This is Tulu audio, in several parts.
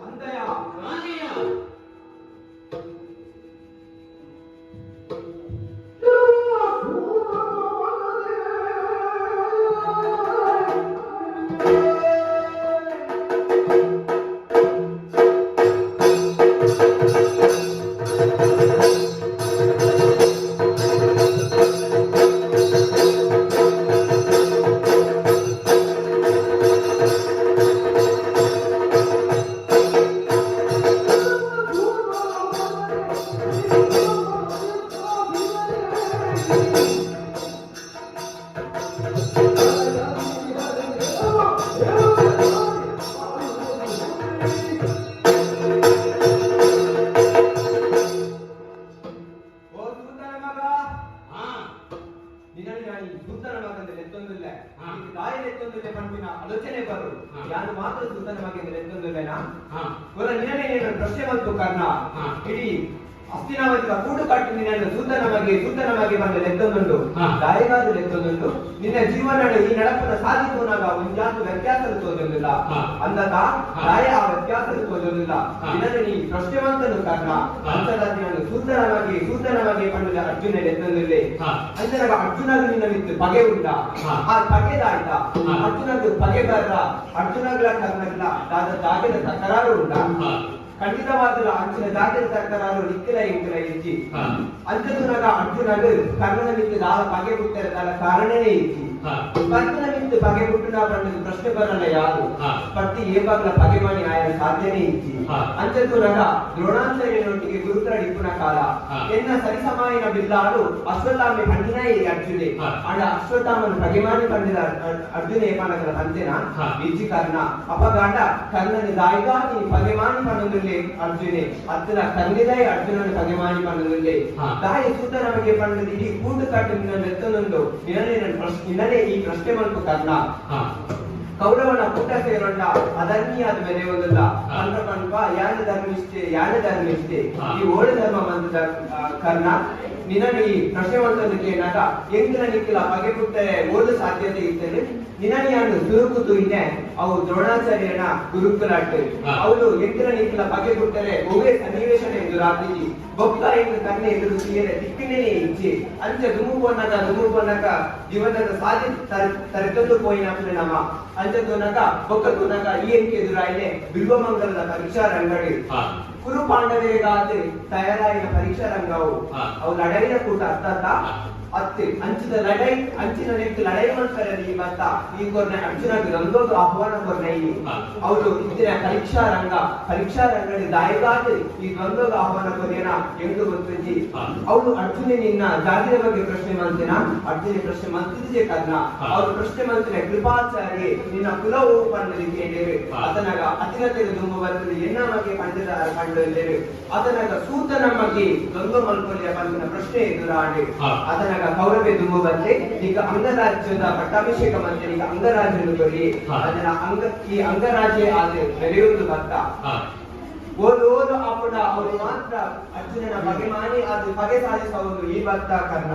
ಅಂತಯ್ಯ. ಓ ಸೂತನ ಮಗ, ನಿನ್ನನ್ನು ನಾನು ಈ ಸೂತನ ಮಗಂದು ಲೆತ್ತೊಂದಿಲ್ಲ. ಈ ತಾಯಿ ಲೆತ್ತೊಂದಿಲ್ಲ ಪನ್ಪಿನ ಆಲೋಚನೆ ಬರು. ಯಾರು ಮಾತ್ರ ಸೂತನ ಮಗಂದು ಲೆತ್ತೊಂದಿಲ್ಲನಾ? ಕೊರ ನಿನ್ನನೆ నేను ಪ್ರಶ್ನೆ ಬಂತು ಕರ್ಣ. ಇಡೀ ಅಸ್ತಿನಾವತಿಕ ಕೂಡು ಕಟ್ಟು ನಿನ್ನನ್ನು ಸೂತನ ಮಗೆ ಸೂತನ ಮಗೆ ಬಂದ ಲೆತ್ತೊಂದುಂಡು. ದಾಯಿಗಾದು ಲೆತ್ತೊಂದುಂಡು. ನಿನ್ನ ಜೀವನ ಈ ನಡಪದ ಸಾಧಿಪುನಾಗ ಒಂಜಾತು ವ್ಯತ್ಯಾಸ ತೋಜೊಂದಿಲ್ಲ. ಅಂದತ ದಾಯ ಆ ವ್ಯತ್ಯಾಸ ತೋಜೊಂದಿಲ್ಲ. ನಿನ್ನನ್ನು ನೀ ಪ್ರಶ್ನೆ ಮಂತನು ಕರ್ಣ. ಅಂಚದ ನಿನ್ನನ್ನು ಸೂತನ ಮಗೆ ಸೂತನ ಮಗೆ ಪಂಡದ ಅರ್ಜುನ ಲೆತ್ತೊಂದಿಲ್ಲ. ಅಂಚನಾಗ ಅರ್ಜುನಗ ನಿನ್ನ ಮಿತ್ತು ಪಗೆ ಉಂಡ. ಆ ಪಗೆದಾಯ್ತ ಅರ್ಜುನಗ್ ಪಗೆ ಬರ್ರ, ಅರ್ಜುನಗ್ಲ ಕರ್ಣಗ್ಲ ದಾದ ಜಾಗದ ತಕರಾರು ಉಂಡ. ಖಂಡಿತವಾದಲ ಅಂಚಿನ ಜಾಗದ ತಕರಾರು ನಿಕ್ಕಿಲ ಇಂಕಿಲ ಇಜ್ಜಿ. ಅಂಚದುನಗ ಅರ್ಜುನಗ್ ಕರ್ಣನ ಮಿತ್ತು ದಾಲ ಪಗೆ ಬಿಟ್ಟರೆ ದಾಲ ಕಾರಣನೇ ಇಜ್ಜಿ. ಕರ್ಣನ ಮಿತ್ತು ಪಗೆ ಬಿಟ್ಟುನ ಪಂಡದ ಪ್ರಶ್ನೆ ಬರಲ್ಲ ಯಾರು. ಪಟ್ಟಿ ಏ ಬಾಗ್ಲ ಪಗೆ ಮಾಡಿ ಆಯನ ಸಾಧ್ಯನೇ ಇಜ್ಜಿ. ಅಂಚದುನಗ ದ್ರೋಣಾಚಾರ್ಯನೊಟ್ಟಿಗೆ ಗುರುತರ ಇಪ್ಪುನ ಕಾಲ ಎನ್ನ ಸರಿಸಮಾಯಿನ ಬಿಲ್ಲಾಡು ಅಶ್ವತ್ಥಾಮೆ ಪಂಡಿನ ಈ ಅರ್ಜುನೆ. ಅಂಡ ಅಶ್ವತ್ಥಾಮನ್ ಪಗೆಮಾನಿ ಪಂಡಿದ ಅರ್ಜುನೆ ಪನಗಲ ಪಂತೆನ ಇಜ್ಜಿ ಕರ್ಣ. ಅಪಗಾಂಡ ಕರ್ಣನ ದಾಯಿಗಾ ನೀ ಪಗೆಮಾನಿ ಪಂಡೊಂದುಲ್ಲೆ ಅರ್ಜುನೆ ಅತ್ತನ ಕರ್ಣಿದಾಯಿ ಅರ್ಜುನನ ಪಗೆಮಾನಿ ಪಂಡೊಂದುಲ್ಲೆ. ದಾಯಿ ಸೂತ ನಮಗೆ ಪಂಡದ ಇಡೀ ಕೂಡು ಕಟ್ಟು ನಿನ್ನ ಲೆತ್ತೊಂದುಂಡು. ನಿನ್ನನೆ ನನ್ನ ಪ್ರಶ್ನೆ, ನಿನ್ನನೆ ಈ ಪ್ರಶ್ನೆ ಮಲ್ಪು ಕರ್ಣ. ಕೌರವನ ಪುಟ್ಟ ಸೇರೊಂಡ ಅದನ್ನಿ ಅದು ಬೆರೆಯುವುದಿಲ್ಲ. ಪಂಡ ಪಂಪ ಯಾನ ಧರ್ಮಿಷ್ಠೆ ಯಾನ ಧರ್ಮಿಷ್ಠೆ ಈ ಓಳು ಧರ್ಮ ಬಂದ ಕರ್ಣ. ನಿನ್ನನ್ನು ಈ ಪ್ರಶ್ನೆ ಮಂತದಕ್ಕೆ ಏನಾಗ ಎಂಗಿನ ನಿಕ್ಕಿಲ ಪಗೆ ಪುಟ್ಟರೆ ಓದು ಸಾಧ್ಯತೆ ಇರ್ತದೆ. ನಿನ್ನನಿಯನ್ನು ಸುರುಕು ತುಯ್ನೆ ಅವು ದ್ರೋಣಾಚಾರ್ಯನ ಗುರುಕುಲಾಟು. ಅವಳು ಎಂಗಿನ ನಿಕ್ಕಿಲ ಪಗೆ ಪುಟ್ಟರೆ ಒವ್ವೇ ಸನ್ನಿವೇಶನ ಎದುರಾತಿಜಿ. ಬೊಕ್ಕ ಎಂಗ್ ಕಣ್ಣೆ ಎದುರು ತೀಯರೆ ದಿಕ್ಕಿನೇ ಇಜ್ಜಿ. ಅಂಚ ದುಮು ಪೊನ್ನಗ ದುಮು ಪೊನ್ನಗ ಜೀವನದ ಸಾಧಿ ತರೆತೊಂದು ಪೋಯಿನ ನಮ್ಮ. ಅಂಚ ತೂನಗ ಬೊಕ್ಕ ತೂನಗ ಈ ಎಂಕೆ ಎದುರಾಯಿನೆ ಬಿಲ್ವಮಂಗಲದ ಪರೀಕ್ಷಾ ರಂಗಡಿ. ಕುರು ಪಾಂಡವರಿಗಾದ ತಯಾರಾಯಿನ ಪರೀಕ್ಷಾ ರಂಗವು. ಅವು ಲಡೈನ ಕೂಟ ಅತ್ತತ್ತ ಅತ್ತಿ ಅಂಚಿದ ಲಡೈ ಅಂಚಿನ ನೆಕ್ಕು ಲಡೈ ಮನ್ಪರೆ ಈ ಬತ್ತ ಈ ಕೊರ್ನೆ ಅರ್ಜುನಗ್ ರಂಗೋದು ಆಹ್ವಾನ ಕೊರ್ನೆ ಈ. ಅವರು ಇತ್ತಿನ ಪರೀಕ್ಷಾ ರಂಗ ಪರೀಕ್ಷಾ ರಂಗಡಿ ದಾಯಿಗಾದ ಈ ದ್ವಂದ್ವದ ಆಹ್ವಾನ ಕೊರ್ಯನ ಎಂದು ಗೊತ್ತಿಜ್ಜಿ. ಅವಳು ಅರ್ಜುನ ನಿನ್ನ ಜಾತಿಯ ಬಗ್ಗೆ ಪ್ರಶ್ನೆ ಮಂತಿನ ಅರ್ಜುನ ಪ್ರಶ್ನೆ ಮಂತಿದ್ದೆ ಕರ್ಣ. ಅವರು ಪ್ರಶ್ನೆ ಮಂತಿನ ಕೃಪಾಚಾರ್ಯ ನಿನ್ನ ಕುಲವು ಪಂಡಲಿ ಕೇಳಿರು. ಆತನಾಗ ಅತಿನತೆಗೆ ದುಂಬು ಬರ್ತದೆ ಎನ್ನ ಬಗ್ಗೆ ಪಂಡಿತ ಪಂಡಲಿರು. ಆತನಾಗ ಸೂತ ನಮಗೆ ದ್ವಂದ್ವ ಮಲ್ಪೊಲಿಯ ಪಂಡಿನ ಪ್ರಶ್ನೆ ಎದುರಾಡಿ. ಆತನಾಗ ಕೌರವೆ ದುಂಬು ಬಂದೆ ಈಗ ಅಂಗರಾಜ್ಯದ ಪಟ್ಟಾಭಿಷೇಕ ಮಂತೆ ಈಗ ಅಂಗರಾಜ್ಯನು ಕೊರಿ. ಅದನ್ನ ಅಂಗ ಈ ಅಂಗರಾಜ್ಯ ಆದ ಬೆಳೆಯುವುದು ಭತ್ತ. ಓದು ಓದು ಅಪ್ಪುಡ ಅವರು ಮಾತ್ರ ಅರ್ಜುನನ ಬಗೆ ಮಾನಿ ಅದು ಬಗೆ ಸಾಧಿಸುವುದು ಈ ಭಕ್ತ ಕರ್ಣ.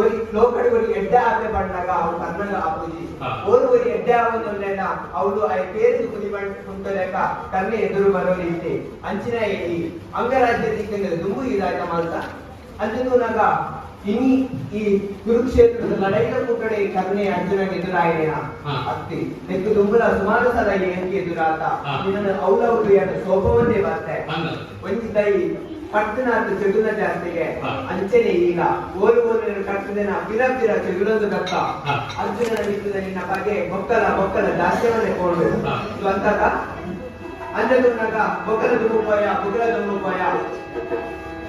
ಒರಿ ಲೋಕಡೆ ಒರಿ ಎಡ್ಡೆ ಆಪೆ ಬಂದಾಗ ಅವ್ರು ಕರ್ಣಗ ಆಪುಜಿ. ಓರು ಒರಿ ಎಡ್ಡೆ ಆವೊಂದುಲ್ಲೆನ ಅವಳು I ಪೇರು ಕುದಿ ಕುಂಟಲೆಕ ಕರ್ಣ ಎದುರು ಬರೋಲಿತ್ತೆ. ಅಂಚಿನ ಈ ಅಂಗರಾಜ್ಯ ದಿಕ್ಕಿಂದ ದುಂಬು ಇದಾಯ್ತ ಮಾಲ್ತ. ಅಂಚನೂನಾಗ ಇನಿ ಈ ಕುರುಕ್ಷೇತ್ರದ ಲಡೈದ ಕೂಟಡೆ ಕರ್ಣೆ ಅರ್ಜುನಗೆ ಎದುರಾಯಿನ ಅತ್ತಿ ನೆಕ್ಕು ದುಂಬುಲ ಸುಮಾರು ಸಲ ಏನಕ್ಕೆ ಎದುರಾತ. ನಿನ್ನನ್ನು ಔಲೌಲು ಯಾನ ಸೋಪವನ್ನೇ ಬರ್ತೆ. ಒಂಜಿ ದೈ ಪಟ್ಟಣಾತ್ ಚೆಗುನ ಜಾಸ್ತಿಗೆ. ಅಂಚನೆ ಈಗ ಓಲು ಓಲು ಕಟ್ಟದೆನ ಪಿರ ಪಿರ ಚೆಗುಲೊಂದು ಗತ್ತ. ಅರ್ಜುನನ ಮಿತ್ತದ ನಿನ್ನ ಬಗೆ ಬೊಕ್ಕಲ ಬೊಕ್ಕಲ ಜಾಸ್ತಿಯವನ್ನೇ ಕೋಡು. ಅಂತಕ ಅಂಜದುನ್ನಗ ಬೊಕ್ಕಲ ದುಂಬುಪೋಯ ಬೊಕ್ಕಲ ದುಂಬುಪೋಯ.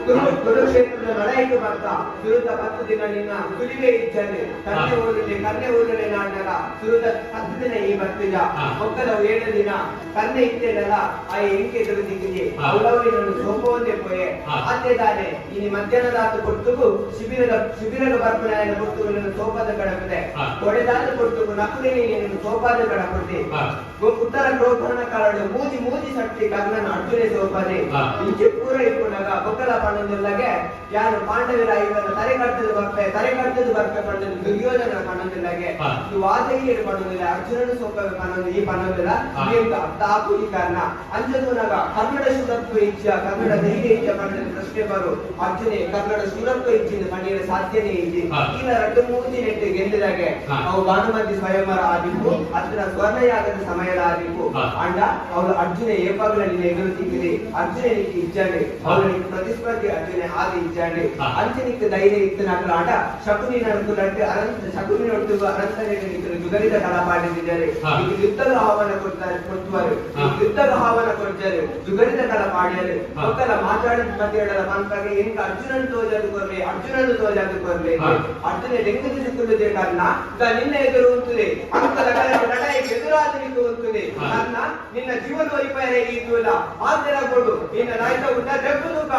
ಕುರುಕ್ಷೇತ್ರದ ಲಡಾಯಿಗೆ ಬರ್ತ ಸುರುತ 10 ದಿನ ನಿನ್ನ ಸುಲಿವೆ ಇಜ್ಜಂದೆ ಕನ್ನೆ ಊರಲ್ಲಿ ಕನ್ನೆ ಊರಲ್ಲಿ ನಾಂಡಲ ಸುರುತ 10 ದಿನ ಈ ಬರ್ತಿದ. ಒಕ್ಕಲವು 7 ದಿನ ಕನ್ನೆ ಇತ್ತೇನಲ್ಲ ಆ ಎಂಕೆ ಎದುರು ದಿಕ್ಕಿದೆ. ಅವಳವು ನಿನ್ನನ್ನು ಸೋಪವನ್ನೇ ಪೋಯೆ. ಆತೆದಾನೆ ಇನಿ ಮಧ್ಯಾಹ್ನದಾತು ಕೊಡ್ತುಗು ಶಿಬಿರದ ಶಿಬಿರದ ಬರ್ಪಣೆಯನ್ನು ಕೊಡ್ತುಗು ನಿನ್ನ ಸೋಪಾದ ಕಡಪದೆ. ಕೊಡೆದಾದ ಕೊಡ್ತುಗು ನಕುಲಿನಿ ನಿನ್ನನ್ನು ಸೋಪಾದ ಕಡಪದೆ. ಉತ್ತರ ಕ್ರೋಧನ ಕಾಲಡು ಮೂಜಿ ಮೂಜಿ ಸಟ್ಟಿ ಕರ್ಣನ ಅರ್ಜುನೆ ಸೋಪಾದೆ. ಇಂಚೆ ಪೂರ ಇಪ್ಪುನಗ ಬೊಕ್ಕಲ ಪಣ್ಣೊಂದುಲ್ಲಗೆ ಯಾರು ಪಾಂಡವರ ಇವನ ತರೆ ಕಟ್ಟದು ಬರ್ಪೆ ತರೆ ಕಟ್ಟದು ಬರ್ಪೆ ಪಣ್ಣದು ದುರ್ಯೋಧನ ಪಣ್ಣೊಂದುಲ್ಲಗೆ. ಇದು ವಾದಗಿರಿ ಪಣ್ಣೊಂದಿಲ್ಲ ಅರ್ಜುನನು ಸೋಪವೆ ಪಣ್ಣೊಂದು ಈ ಪಣ್ಣೊಂದಿಲ್ಲ. ಎಂತ ಅರ್ಥ ಈ ಕಾರಣ ಅಂಜದೂನಗ ಕನ್ನಡ ಶೂರತ್ವ ಇಚ್ಛ ಕನ್ನಡ ಧೈರ್ಯ ಇಚ್ಛ ಪಣ್ಣದ ಪ್ರಶ್ನೆ ಬರು. ಅರ್ಜುನೆ ಕನ್ನಡ ಶೂರತ್ವ ಇಚ್ಛಿಂದ ಪಣ್ಣೀರ ಸಾಧ್ಯನೇ ಇಜ್ಜಿ. ಈಲ ರಡ್ಡು ಮೂಜಿ ನೆಟ್ಟು ಗೆಲ್ಲಿದಾಗೆ. ಅವು ಭಾನುಮತಿ ಸ್ವಯಂವರ ಆದಿಪ್ಪು ಅರ್ಜುನ ಸ್ವರ್ಣಯಾಗದ ಸಮಯದ ಆದಿಪ್ಪು. ಅಂಡ ಅವಳು ಅರ್ಜುನ ಏಪಾಗಲ ನಿನ್ನ ಎದುರು ತಿಕ್ಕಿದೆ ಅರ್ಜುನ ನಿಕ್ಕೆ ಇಜ್ಜಾಂಡೆ. ಅವಳು ನಿಕ್ಕೆ ಪ್ರತಿಸ್ಪರ್ಧಿ ಅರ್ಜುನ ಆದಿ ಇಜ್ಜಾಂಡೆ. ಅಂಚೆ ನಿಕ್ಕೆ ಧೈರ್ಯ ಇತ್ತು ನಕಲ ಆಟ ಶಕುನಿ ನಡುಕು ಅರಂತ ಶಕುನಿ ಒಟ್ಟು ಅರಂತನೇ ನಿಕ್ಕೆ ಜುಗರಿದ ಕಲಾ ಪಾಡಿದ್ದಾರೆ. ಯುದ್ಧದ ಆಹ್ವಾನ ಕೊಡ್ತಾರೆ ಕೊಡ್ತುವರು. ಯುದ್ಧದ ಆಹ್ವಾನ ಕೊಡ್ತಾರೆ ಜುಗರಿದ ಕಲಾ ಪಾಡಿಯರು. ಒಕ್ಕಲ ಮಾತಾಡಿದ ಮಧ್ಯೆ ಪನ್ಪಾಗೆ ಎಂಕ ಅರ್ಜುನನ್ ತೋಜಾದು ಕೊರ್ಲೆ ಅರ್ಜುನನ್ ತೋಜಾದು ಕೊರ್ಲೆ. ಅರ್ಜುನ ಡೆಂಗದ ಸಿಕ್ಕುತ್ತದೆ ಕಾರಣ ನಿನ್ನ ಎದುರು ಉಂತುದೆ ಅಂಕಲ ಕಲ ಲಡಾಯಿಗೆ ಎದುರಾದ ನಿಂತು ಉಂತುದೆ. ಕಾರಣ ನಿನ್ನ ಜೀವನ ಒಲಿಪಾಯ ಇದ್ದುಲ್ಲ ಆತರ ಕೊಡು ನಿನ್ನ ನಾಯ್ತ ಉಂಟ ದೆಬ್ಬು ತೂಕ.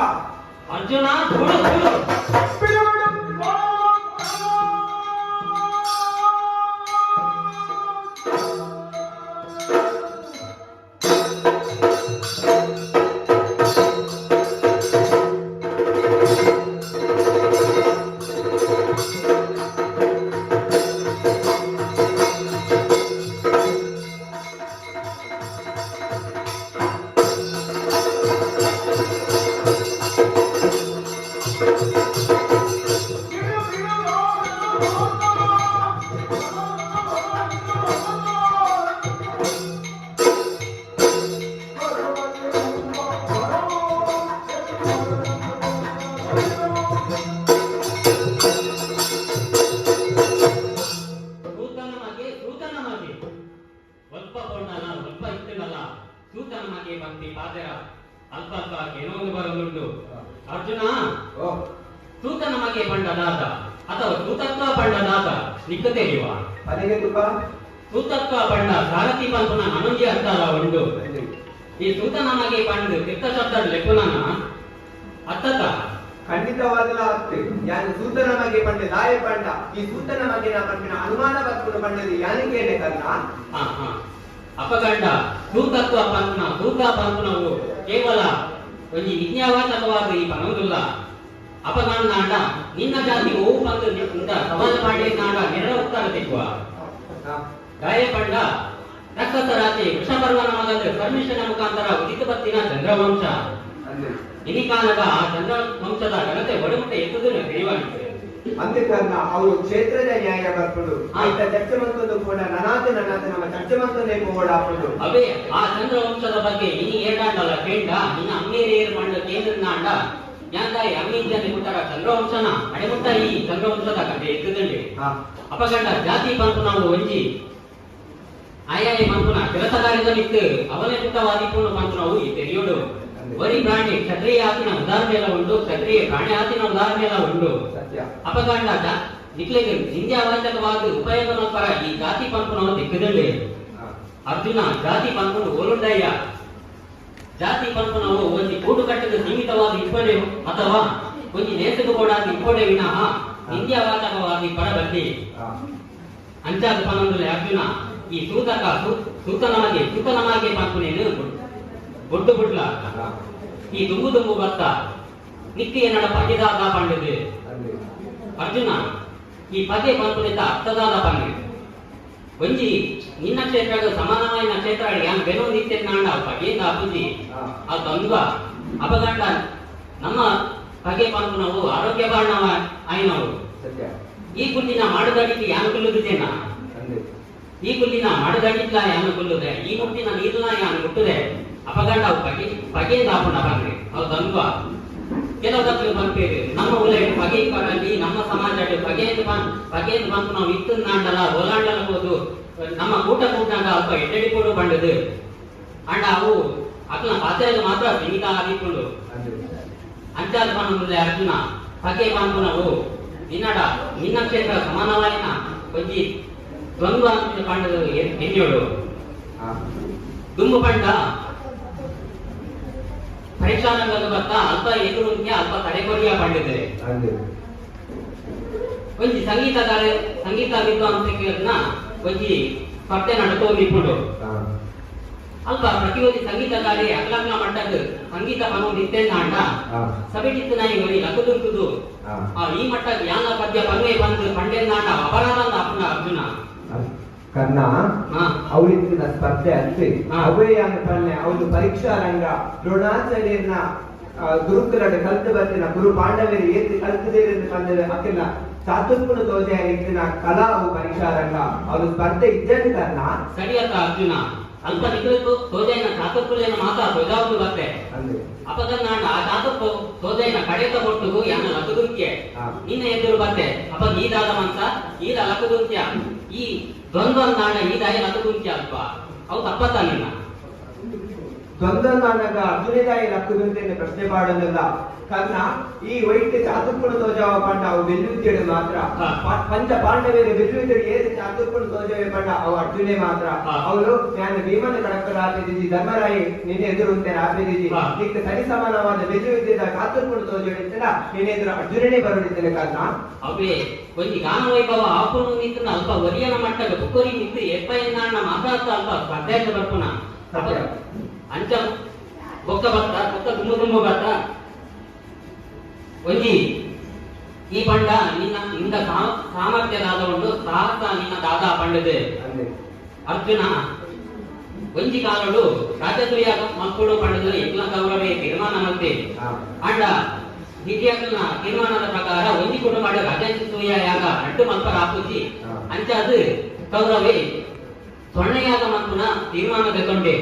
ಅರ್ಜುನ ತುಳು ತುಳು. ಸೂತನ ಮಗೆ ಸೂತನ ಮಗೆ ಒಲ್ಪ ಕೊಂಡಲ ಒಲ್ಪ ಇತ್ತಿನಲ್ಲ ಸೂತನ ಮಗೆ ಬಂತಿ ಪಾದರ ಅಲ್ಪ ಅಲ್ಪ ಏನೊಂದು ಬರಲುಂಟು ಅರ್ಜುನ. ಓ. ಸೂತನ ಮಗೆ ಪಂಡದಾತ ಅಥವಾ ಸೂತತ್ವ ಪಂಡದಾತ ನಿಕ್ಕ ತಿಳಿಯುವ? ಅದೇಗೆ ತುಪ್ಪ. ಸೂತತ್ವ ಪಂಡ ಸಾರಥಿ ಪಂಪುನ ನನೊಂಜಿ ಅರ್ಥಲ ಉಂಡು. ಈ ಸೂತನ ಮಗೆ ಪಂಡು ತೀರ್ಥ ಶಬ್ದ ಲೆಪ್ಪುನನ ಅತ್ತತ? ಖಂಡಿತವಾದಲ ಅತ್ತೆ ಯಾನು ಸೂತನ ಮಗೆ ಪಂಡೆ ದಾಯ ಪಂಡ ಈ ಸೂತನ ಮಗಿನ ಪಂಡಿನ ಅನುಮಾನ ಬತ್ಕೊಂಡು ಪಂಡದು ಯಾನಿಗೆ ಕರ್ಣ. ಹಾ ಹಾ ಅಪಗಂಡ ಸೂತತ್ವ ಪಂಪುನ ಸೂತ ಪಂಪುನವು ಕೇವಲ ಒಂಜಿ ವಿಜ್ಞಾವಾಚಕವಾದ ಈ ಪನೊಂದುಲ್ಲ. ಅಪಗಂಡಾಂಡ ನಿನ್ನ ಜಾತಿ ಓವು ಪಂದು ಇಂದ ಸವಾಲ ಪಾಂಡೆ ನಾಡ ನೆರ ಉತ್ತರ ತಿಕ್ಕುವ. ದಾಯ ಪಂಡ ರಕ್ಕಸ ರಾಶಿ ವೃಷಪರ್ವನ ಮಗಂದು ಪರಮೇಶ್ವರನ ಮುಖಾಂತರ ಉದಿತ ಬತ್ತಿನ ಚಂದ್ರವಂಶ. ಇನಿಕಾನಗ ಆ ಚಂದ್ರವಂಶದ ಘನತೆ ಒಡಮುಟ್ಟ ಎತ್ತುದನ್ನು ತಿಳಿವಾಣಿತು. ಅಂತೆ ಕರ್ಣ ಅವರು ಕ್ಷೇತ್ರದ ನ್ಯಾಯ ಬರ್ಪುಂಡು. ಆಯ್ತ ಚರ್ಚೆ ಮಂತೊಂದು ಕೂಡ ನನಾತ ನನಾತ ನಮ್ಮ ಚರ್ಚೆ ಮಂತೊಂದೇ ಪೋವಡ ಆಪುಂಡು. ಅವೇ ಆ ಚಂದ್ರವಂಶದ ಬಗ್ಗೆ ಇನಿ ಏರ್ಡಾಂಡಲ ಕೇಂಡ ನಿನ್ನ ಅಮ್ಮೇರಿ ಏರ್ ಮಂಡ ಕೇಂದ್ರ ನಾಂಡ ಯಾಂದಾಯಿ ಅಮ್ಮಿಂಜನೆ ಮುಟ್ಟರ ಚಂದ್ರವಂಶನ ಅಡೆಮುಟ್ಟ ಈ ಚಂದ್ರವಂಶದ ಕಥೆ ಎತ್ತುದಂಡಿ. ಅಪಗಂಡ ಜಾತಿ ಪಂಪು ನಾವು ಒಂಜಿ ಆಯಾಯ ಪಂಪುನ ಕೆಲಸ ಕಾರ್ಯದಲ್ಲಿತ್ತು ಅವನೇ ಪುಟ್ಟವಾದಿಪುಂಡು ಪಂಪು ನಾವು ಈ ತೆರೆಯೋಡು. ವರಿ ಪ್ರಾಣಿ ಕ್ಷತ್ರಿಯ ಆತಿನ ಉದಾಹರಣೆ ಉಂಟು, ಕ್ಷತ್ರಿಯ ಪ್ರಾಣಿ ಆತಿನ ಉದಾಹರಣೆ ಉಂಟು. ಸತ್ಯ. ಅಪಗಂಡ ನಿಕ್ಲೆಗ್ ನಿಂದ್ಯಾವಾಚಕವಾದ ಉಪಯೋಗ ಮಲ್ಪರ ಈ ಜಾತಿ ಪಂಪುನವು ದಿಕ್ಕದಂಡಿ. ಅರ್ಜುನ ಜಾತಿ ಪಂಪುನು ಓಲುಂಡಯ್ಯ ಜಾತಿ ಪಂಪುನವು ಒಂಜಿ ಕೂಡು ಕಟ್ಟದ ಸೀಮಿತವಾದ ಇಪ್ಪಡೆ ಅಥವಾ ಒಂಜಿ ನೇಸಗು ಬೋಡಾದ ಇಪ್ಪಡೆ ವಿನಃ ನಿಂದ್ಯಾವಾಚಕವಾದ ಇಪ್ಪಡ ಬಲ್ಲಿ. ಅಂಚಾದ ಪನೊಂದುಲೆ ಅರ್ಜುನ ಈ ಸೂತಕ ಸೂತನಮಗೆ ಸೂತನಮಗೆ ಪಂಪುನೇನು ಬೊಡ್ಡು ಬುಡ್ಲ. ಈ ದುಂಬು ದುಂಬು ಬತ್ತ ನಿತ್ಯ ಎನ್ನಡ ಪಗೆದಾದ ಪಂಡದು. ಅರ್ಜುನ ಈ ಪಗೆ ಪಂಪುನಿತ ಅರ್ಥದಾದ ಪಂಡು ಒಂಜಿ ನಿನ್ನ ಕ್ಷೇತ್ರಕ್ಕೆ ಸಮಾನವಾಯಿನ ಕ್ಷೇತ್ರ ಯಾನ್ ಬೆನೊಂದು ಇತ್ತೆ ನಾಂಡ ಪಗೆಯಿಂದ ಅಪುಜಿ. ಆ ದ್ವಂದ್ವ ಅಪಗಂಡ ನಮ್ಮ ಪಗೆ ಪಂಪುನವು ಆರೋಗ್ಯ ಬಾಣವ ಆಯ್ನವು. ಸತ್ಯ. ಈ ಕುಲ್ಲಿನ ಮಾಡುದಡಿಗೆ ಯಾನು ಕುಲ್ಲುದಿದ್ದೇನ? ಈ ಕುಲ್ಲಿನ ಮಾಡುದಡಿಟ್ಲ ಯಾನು ಕುಲ್ಲುದೆ? ಈ ಮುಟ್ಟಿನ ನೀರ್ನ ಯಾನು ಮುಟ್ಟುದೆ? ಅಪಗಂಡ ಅವು ಪಗೆ ಪಗೆಯಿಂದ ಆಪುಂಡ ಪಂಡ್ರಿ ಅವು ದ್ವಂದ್ವ. ಕೆಲವು ದಕ್ಲು ಪನ್ಪೇರು ನಮ್ಮ ಉಲೈಟ್ ಪಗೆ ಇಪ್ಪರಲ್ಲಿ ನಮ್ಮ ಸಮಾಜ ಪಗೆಯಿಂದ ಪಗೆಯಿಂದ ಪಂಪು ನಾವು ಇತ್ತು ನಾಂಡಲ ಓಲಾಂಡಲ ಹೋದು ನಮ್ಮ ಕೂಟ ಕೂಟನಾಗ ಅಲ್ಪ ಎಡ್ಡೆಡಿ ಕೊಡು ಬಂಡದು ಅಂಡ ಅವು ಅಕ್ಲ ಪಾತ್ರೆಗೆ ಮಾತ್ರ ಸೀಮಿತ ಆಗಿಕೊಂಡು. ಅಂಚಾದ ಪನೊಂದುಲ್ಲೆ ಅರ್ಜುನ, ಪಗೆ ಪನ್ಪುನವು ನಿನ್ನಡ ನಿನ್ನ ಕ್ಷೇತ್ರ ಸಮಾನವಾಯಿನ ಒಂಜಿ ದ್ವಂದ್ವ ಅಂತ ಪಂಡದು ಎನ್ಯೋಡು. ದುಂಬು ಪಂಡ ಪರೀಕ್ಷಾರಂಗದ ಬತ್ತ ಅಲ್ಪ ಎದುರುಂತ್ಯ ಅಲ್ಪ ತಡೆಗೊರಿಯ ಪಂಡಿದರೆ. ಒಂಜಿ ಸಂಗೀತಗಾರ, ಸಂಗೀತ ವಿದ್ವಾಂಸೆರ್ನ ಒಂಜಿ ಸ್ಪರ್ಧೆ ನಡತೊಂದಿಪ್ಪುಂಡು. ಅಲ್ಪ ಪ್ರತಿಯೊಂದು ಸಂಗೀತಗಾರೆ ಅಗ್ಲಗ್ಲ ಮಟ್ಟದ ಸಂಗೀತ ಪನೊಂದು ಇತ್ತೆಂದಾಂಡ, ಸಭೆಟಿತ್ತು ನಾಯಿ ಒರಿ ಲಕುದುಂತುದು ಆ ಈ ಮಟ್ಟ ಯಾನ ಪದ್ಯ ಪನ್ವೆ ಬಂದು ಪಂಡೆಂದಾಂಡ ಅಪರಾಧ ಅಪ್ಪನ ಅರ್ಜುನ. ಕರ್ಣ, ಅವಳಿತ್ತಿನ ಸ್ಪರ್ಧೆ ಅತ್ತೆ. ಅವೇ ಯಾನ್ ಪನ್ನೆ, ಅವಳು ಪರೀಕ್ಷಾ ರಂಗ. ದ್ರೋಣಾಚಾರ್ಯನ ಗುರುಕುಲಡ್ ಕಲ್ತು ಬರ್ತಿನ ಗುರು ಪಾಂಡವರು ಏತ್ ಕಲ್ತದೇರು ಪಂಡದ ಅಕ್ಕಿನ ಚಾತುರ್ಪುಣ ತೋಜೆ ಇತ್ತಿನ ಕಲಾ ಅವು ಪರೀಕ್ಷಾ ರಂಗ. ಅವಳು ಸ್ಪರ್ಧೆ ಇಜ್ಜಂಡ್ ಕರ್ಣ. ಸರಿಯತ್ತ ಅರ್ಜುನ, ಅಲ್ಪ ನಿಕುಲು ತೋಜೈನ ಚಾತುರ್ಪುಲೇನ ಮಾತಾ ತೋಜಾವುದು ಬತ್ತೆ. ಅಂದೆ. ಅಪಗನ್ನಾಂಡ ಆ ಚಾತುರ್ಪು ತೋಜೈನ ಕಡೆತ ಕೊಟ್ಟುಗು ಯಾನ ಲಕುದುಂತ್ಯೆ. ನಿನ್ನ ಎದುರು ಬತ್ತೆ. ಅಪ ಈದಾದ ಮಂತ ಈದ ಲಕುದುಂತ್ಯ. ಈ ದ್ವಂದ್ವ ನಾಡ ಈದಾಯ ಲಕುದುಂತ್ಯ ಅಲ್ಪ ಅವು ತಪ್ಪತ್ತ ನಿನ್ನ. ದ್ವಂದ್ವ ನಾಡಗ ಅರ್ಜುನದಾಯಿ ಲಕ್ಕುದುಂತೆಂದು ಪ್ರಶ್ನೆ ಪಾಡೋದಿಲ್ಲ ಕರ್ಣ. ಈ ವೈಟ್ಯ ಚಾತುರ್ಪುಣ ತೋಜಾವ ಪಂಡ ಅವು ಬೆಲ್ಲುವಿದ್ಯೆಡು ಮಾತ್ರ. ಪಂಚ ಪಾಂಡವೇರು ಬೆಲ್ಲುವಿದ್ಯೆಡು ಏದು ಚಾತುರ್ಪುಣ ತೋಜಾವೆ ಪಂಡ ಅವು ಅರ್ಜುನೆ ಮಾತ್ರ. ಅವನು ನಾನು ಭೀಮನ ಕಡಕ ರಾಪಿದಿಜಿ, ಧರ್ಮರಾಯಿ ನಿನ್ನ ಎದುರು ಉಂಟೆ ರಾಪಿದಿಜಿ. ನಿಕ್ಕ ಸರಿ ಸಮಾನವಾದ ಬೆಲ್ಲುವಿದ್ಯದ ಚಾತುರ್ಪುಣ ತೋಜಾಡಿತ್ತಲ್ಲ, ನಿನ್ನ ಎದುರು ಅರ್ಜುನನೇ ಬರುಡಿದ್ದೇನೆ ಕರ್ಣ. ಅವೇ ಒಂಜಿ ಗಾನ ವೈಭವ ಆಪುನು ನಿಂತು ಅಲ್ಪ ಒರಿಯನ ಮಟ್ಟದ ಬುಕ್ಕೊರಿ ನಿಂತು ಎಪ್ಪ ಎನ್ನಾಣ ಮಾತಾಡ್ತಾ ಅಲ್ಪ ಸ್ಪರ್ಧೆ ಬರ್ಪುನ. ಸತ್ಯ. ಅಂಚ ಬೊಕ್ಕ ಬತ್ತ ಬೊಕ್ಕ ದುಮ್ಮು ದುಮ್ಮು ಬತ್ತ ಒಂಜಿ ಈ ಪಂಡ ನಿನ್ನ ನಿಂದ ಸಾಮರ್ಥ್ಯ ದಾದ ಉಂಡು, ಸಾಹಸ ನಿನ್ನ ದಾದ ಪಂಡದೆ. ಅಂದೆ. ಅರ್ಜುನ, ಒಂಜಿ ಕಾಲಡು ರಾಜಸೂಯ ಮಕ್ಕಳು ಪಂಡದು ಯಜ್ಞ ಕೌರವೇ ತೀರ್ಮಾನ ಮತ್ತೆ. ಆಂಡ ಹಿರಿಯಕನ ತೀರ್ಮಾನದ ಪ್ರಕಾರ ಒಂಜಿ ಕುಟುಂಬ ರಾಜಸೂಯ ಯಾಗ ರಡ್ಡು ಮಲ್ಪರ ಆಪುಜಿ. ಅಂಚಾದ್ ಕೌರವೇ ಸ್ವರ್ಣಯಾಗ ಮಲ್ಪುನ ತೀರ್ಮಾನ ತೆಕೊಂಡೆ.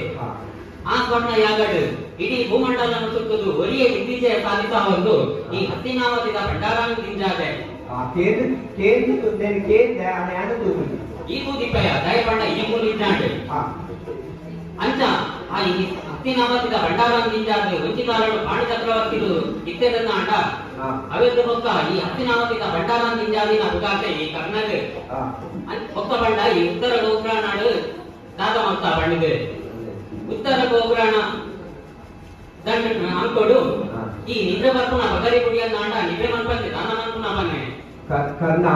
ಆ ಸ್ವರ್ಣ ಯಾಗಡು ಇಡೀ ಭೂಮಂಡಲನ್ನು ಸುತ್ತದು ಒರಿಯ ದಿಗ್ವಿಜಯ ಸಾಧಿಸ ಒಂದು ಈ ಹಸ್ತಿನಾವತಿದ ಭಂಡಾರಾನು ದಿಂಜಾದೆ. ಆ ಕೇಂದ್ರ ಕೇಂದ್ರ ತುಂದೇನು ಕೇಂದ್ರ ಅಣ್ಣ ತೂಗುಂಡು. ಈ ಬೂದಿಪ್ಪಯ್ಯ ದಯಪಂಡ ಈ ಮೂಲಿದ್ದಾಂಡು. ಅಂಚ ಆ ಈ ಹಸ್ತಿನಾವತಿದ ಭಂಡಾರಾನು ದಿಂಜಾದೆ ಒಂಜಿ ಕಾಲಡು ಪಾಂಡು ಚಕ್ರವರ್ತಿಲು ಇತ್ತೆದನ್ನ ಅಂಡ ಅವೆದ್ದು ಬೊಕ್ಕ ಈ ಹಸ್ತಿನಾವತಿದ ಭಂಡಾರಾನು ದಿಂಜಾದಿನ ಬುಗಾತೆ ಈ ಕರ್ಣಗ್. ಬೊಕ್ಕ ಬಂಡ ಈ ಉತ್ತರ ಗೋಗ್ರಾನಾಡು ದಾದ ಮಲ್ತ ಬಂಡಿದೆ. ಉತ್ತರ ಗೋಗ್ರಾಣ ದಂಡ ಅಂಕೊಡು. ಈ ನಿದ್ರೆ ಬರ್ಪುನ ಬಗರಿ ಕುಡಿಯನ್ನ ಅಂಡ ನಿದ್ರೆ ಮನ್ಪಂದೆ ದಾನ ಮನ್ಪುನ ಬನ್ನೆ. ಕರ್ಣ,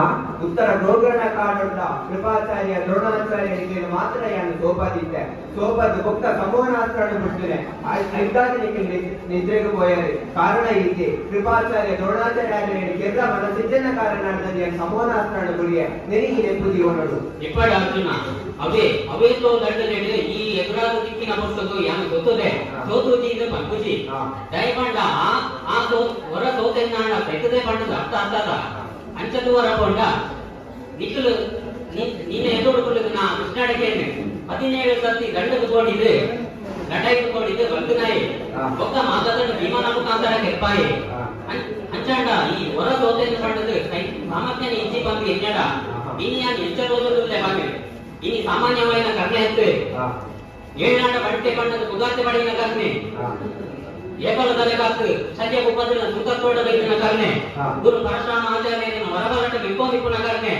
ಉತ್ತರ ಗೋಕರ್ಣ ಕಾಡುಂಡ ಕೃಪಾಚಾರ್ಯ ದ್ರೋಣಾಚಾರ್ಯರಿಗೆ ಮಾತ್ರ ಯಾನು ಸೋಪಾದಿದ್ದೆ. ಸೋಪದ ಬೊಕ್ಕ ಸಮೋನಾಸ್ತ್ರನು ಬಿಡ್ತೇನೆ. ಐದಾಜನಿಗೆ ನಿದ್ರೆಗೆ ಪೋಯರೆ ಕಾರಣ ಇದ್ದೆ. ಕೃಪಾಚಾರ್ಯ ದ್ರೋಣಾಚಾರ್ಯ ಕೆರ್ರ ಮನಸ್ಸಿದ್ದನ ಕಾರಣ ಸಮೋನಾಸ್ತ್ರನು ಗುರಿಯ ನೆರಿಗೆ ನೆಪ್ಪುದಿ ಓನಡು. ಇಪ್ಪಡ ಅರ್ಜುನ, ಅವೇ ಅವೇತೋ ದಂಡನೆಡು ಈ ಎದುರಾದ ದಿಕ್ಕಿನ ಪುಸ್ತಕ ಯಾನು ಗೊತ್ತದೆ. ಸೋತುಜಿ ಇದು ಪಂಪುಜಿ. ದಯಪಂಡ ಆ ಆ ಸೋ ಹೊರ ಸೋತೆನ್ನಾಂಡ ಸೈತದೆ ಪಂಡದ ಅರ್ಥ ಅರ್ಥದ ಅಂಚದುವರ ಪೊಂಡ ನಿಕ್ಕಲು ನಿನ್ನ ಎದುರುಕೊಳ್ಳುದು ನಾ ಕೃಷ್ಣಾಡಕೇನೆ 17 ಸರ್ತಿ ದಂಡದ ಕೋಡಿದು ಲಟಾಯಿಗೆ ಕೋಡಿದು ಬಂದು ನಾಯಿ. ಒಕ್ಕ ಮಾತಾಡ ಭೀಮನ ಮುಖಾಂತರ ಕೆಪ್ಪಾಯಿ. ಅಂಚಾಂಡ ಈ ಹೊರ ಸೋತೆನ್ನು ಪಂಡದು ಸಾಮರ್ಥ್ಯನ ಇಜ್ಜಿ ಬಂದು ಎನ್ನಡ. ಇನಿ ಯಾನ್ ಎಚ್ಚರೋದುಲ್ಲೆ ಬಂದು ಇನಿ ಸಾಮಾನ್ಯವಾಯಿನ ಕರ್ಣ ಎತ್ತು ಏಳಾಂಡ ಬಟ್ಟೆ ಬಣ್ಣದ ಪುಗಾರ್ತೆ ಬಡಿನ ಕರ್ಣೆ, ಏಕಲ ತಲೆ ಕಾತು ಸದ್ಯ ಉಪದ್ರ ಸುಖತೋಡ ಬೈದಿನ ಕರ್ಣೆ, ಗುರು ಪರಶುರಾಮ ಆಚಾರ್ಯನ ಹೊರಬಲಟ ಮಿಕ್ಕೋದಿಪ್ಪುನ ಕರ್ಣೆ.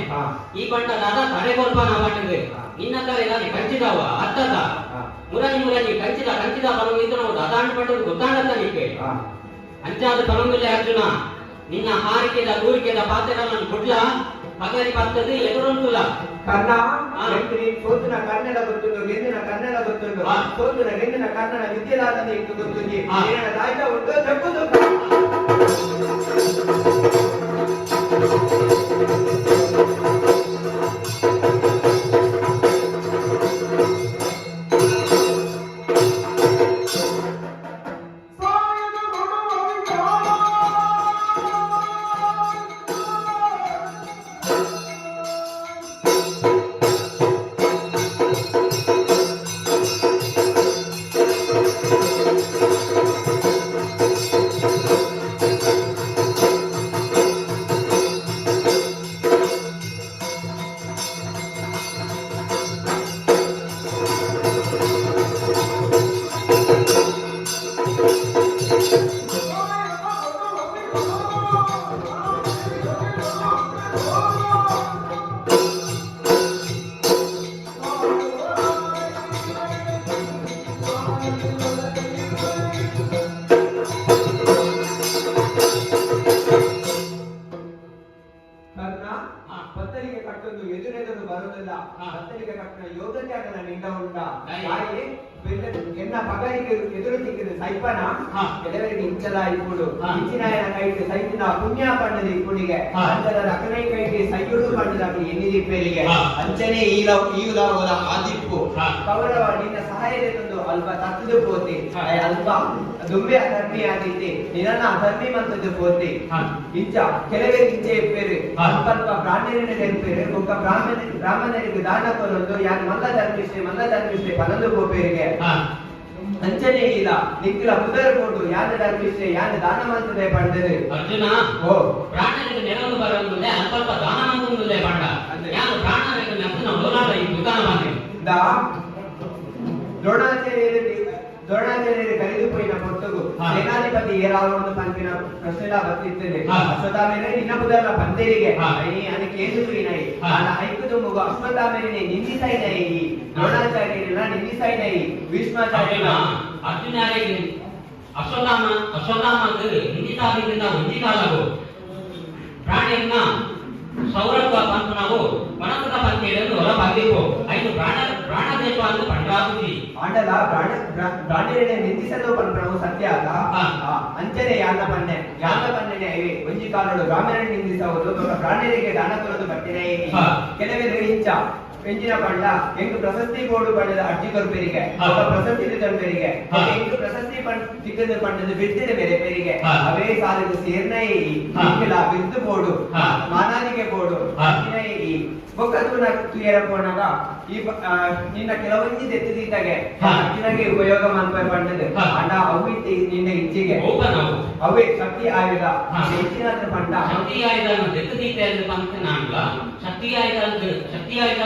ಈ ಪಂಡ ದಾದ ತಡೆ ಕೊಲ್ಪನ ಪಂಡದು ನಿನ್ನ ತಲೆ ದಾನೆ ಕಂಚಿದವ ಅತ್ತದ ಮುರನಿ ಮುರನಿ ಕಂಚಿದ ಕಂಚಿದ ಬಲವು ಇದ್ದು ನಾವು ದಾದಾಂಡ ಪಂಡದು ಗೊತ್ತಾಂಡತ್ತ ನಿಕ್ಕೆ. ಅಂಚಾದ ಪನೊಂದುಲ್ಲೆ ಅರ್ಜುನ, ನಿನ್ನ ಹಾರಿಕೆದ ತೂರಿಕೆದ ಪಾತೆರలను ಗುಡ್ಲ ಪಗರಿ ಬರ್ತದೆ ಎದುರುಂಟುಲ. ಕರ್ಣ, ಸೋತುನ ಕನ್ನಡ ಗೊತ್ತುಂಡು, ಗೆಂದಿನ ಕನ್ನಡ ಗೊತ್ತುಂಡು. ಸೋತುನ ಗೆಂದಿನ ಕನ್ನಡ ವಿದ್ಯೆದಾದ ಇತ್ತು ಗೊತ್ತುಂಡಿ. ಏನ ದಾಯ್ತ ಉಂಟು ಜಪ್ಪುದು. ಕರ್ಣ, ಬತ್ತಲಿಗೆ ಕಟ್ಟೊಂದು ಎದುರೆದುರು ಬರುವುದಿಲ್ಲ. ಬತ್ತಲಿಗೆ ಕಟ್ಟಿನ ಯೋಗತ್ಯಾಗನ ನಿಂಡ ಉಂಟ ತಾಯಿ ಎನ್ನ ಪಗರಿಗೆ ಎದುರು ತಿಕ್ಕಿದ ಸೈಪನ. ಕೆಲವರಿಗೆ ಇಂಚಲ ಇಪ್ಪುಡು, ಇಂಚಿನಾಯನ ಕೈಟ್ ಸೈತಿನ ಪುಣ್ಯ ಪಂಡದ ಇಪ್ಪುಡಿಗೆ, ಅಂಚದ ರಕನೈ ಕೈಟ್ ಸೈಯುಡು ಪಂಡದ ಎನ್ನಿದಿಪ್ಪೇರಿಗೆ. ಅಂಚನೆ ಈ ಈಲಾವದ ಆದಿಪ್ಪು. ಕೌರವ ನಿನ್ನ ಸಹಾಯದೊಂದು ಅಲ್ಪ ತತ್ತದು ಪೋತಿ, ಅಲ್ಪ ದುಂಬೆ ಅಧರ್ಮಿ ಆದಿತ್ತಿ, ನಿನ್ನ ಅಧರ್ಮಿ ಮಂತದ್ದು ಪೋತಿ. ಇಂಚ ಕೆಲವೇ ಇಂಚೆ ಇಪ್ಪೇರು, ಅಲ್ಪ ಅಲ್ಪ ಬ್ರಾಹ್ಮಣನ ನೆನಪೇರು ಬೊಕ್ಕ ಬ್ರಾಹ್ಮಣರಿಗೆ ದಾನ ಕೊರೊಂದು ಯಾನ್ ಮಲ್ಲ ಧರ್ಮಿಷ್ಠೆ ಮಲ್ಲ ಧರ್ಮಿಷ್ಠೆ ಪನೊಂದು ಪೋಪೇರಿಗೆ. ಅಂಚನೆ ಇಲ್ಲ ನಿಕ್ಕಿಲ ಪುದರ್ ಕೊಡು, ಯಾನ ಧರ್ಮಿಷ್ಠೆ, ಯಾನ ದಾನ ಮಂತದೆ ಪಂಡದು. ಅರ್ಜುನ, ಓ ಪ್ರಾಣರಿಗೆ ನೆರವು ಬರೋದಿಲ್ಲ, ಅಲ್ಪ ದಾನ ಮಂತೊಂದುಲ್ಲೆ ಪಂಡ. ಯಾನು ಪ್ರಾಣರಿಗೆ ನೆಪ್ಪುನ ಓಲಾಡ ಈ ದುಕಾನ ಮಾತೆ. ದಾ ದ್ರೋಣಾಚಾರ್ಯರು ಕರೆದು ಪೋಯಿನ ಪೊರ್ತುಗು ಸೇನಾಧಿಪತಿ ಏರಾವಣು ಪನ್ಪಿನ ಪ್ರಶ್ನೆಲ ಬತ್ತಿತ್ತನೆ. ಅಶ್ವತ್ಥಾಮೇನೆ ನಿನ್ನ ಪುದರ್ಲ ಪಂತೆರಿಗೆ ಐನಿ ಕೇಂದು ತೂಯಿನೈ. ಆನ ಐಕು ದುಂಬುಗು ಅಶ್ವತ್ಥಾಮೇನೆ ನಿಂದಿಸೈನೈ, ದ್ರೋಣಾಚಾರ್ಯರನ್ನ ನಿಂದಿಸೈನೈ, ಭೀಷ್ಮಾಚಾರ್ಯನ. ಅರ್ಜುನಾರಿಗೆ ಅಶ್ವತ್ಥಾಮ ಅಶ್ವತ್ಥಾಮಗ್ ನಿಂದಿತಾದಿಂದ ಒಂಜಿ ಕಾಲಗು ಪ್ರಾಣಿಯನ್ನ ಸೌರಭ ಪನ್ಪುನವು ವನಸದ ಪಂಚೇಡನ್ನು ಹೊರ ಬಂದಿಪ್ಪು ಐದು ಪ್ರಾಣ ಪ್ರಾಣದೇಶ ಅಂತ ಪಂಡ್ರಾಪುಜಿ. ಆಂಡಲ ಬ್ರಾಹ್ಮಣರನ್ನ ನಿಂದಿಸಲು ಪನ್ಪುನವು ಸತ್ಯ ಅಲ್ಲ. ಅಂಚನೆ ಯಾನ ಪನ್ನೆ ಯಾನ ಪನ್ನೆನೆ ಐವೆ ಒಂಜಿ ಕಾಲಡು ಬ್ರಾಹ್ಮಣರನ್ನ ನಿಂದಿಸಬಹುದು, ಬೊಕ್ಕ ಬ್ರಾಹ್ಮಣರಿಗೆ ದಾನ ಕೊರದು ಬಟ್ಟಿನೇ. ಕೆಲವೆರು ಇಂಚ ಎಂಜಿನ ಪಂಡ ಎಂಕ್ ಪ್ರಶಸ್ತಿ ಬೋರ್ಡು ಪಂಡದ ಅರ್ಜಿ ಕೊರ್ಪೆರಿಗೆ, ಬೊಕ್ಕ ಪ್ರಶಸ್ತಿ ತಂಪೆರಿಗೆ, ಎಂಕ್ ಪ್ರಶಸ್ತಿ ತಿಕ್ಕದ ಪಂಡದ ಬಿರ್ದಿನ ಬೇರೆ ಪೆರಿಗೆ. ಅವೇ ಸಾಲಿಗೆ ಸೇರ್ನೈ ಇಂಕೆಲ ಬಿರ್ದು ಬೋರ್ಡು, ಮಾನಾದಿಗೆ ಬೋರ್ಡು ಈ ಬೊಕ್ಕ ತೂನ ತುಯರ ಪೋನಾಗ ಈ ನಿನ್ನ ಕೆಲವೊಂಜಿ ತೆತ್ತಿದ್ದಾಗೆ ಅರ್ಜುನಗೆ ಉಪಯೋಗ ಮನ್ಪೆ ಪಂಡದು. ಅಂಡ ಅವು ಇತ್ತೆ ನಿನ್ನ ಇಚ್ಛೆಗೆ ಅವೇ ಶಕ್ತಿ ಆಯುಧ ಹೆಚ್ಚಿನ ಪಂಡ. ಶಕ್ತಿ ಆಯುಧ ತೆತ್ತದೀತೆ ಅಂತ ಪಂತ ಶಕ್ತಿ ಆಯುಧ ಶಕ್ತಿ ಆಯುಧ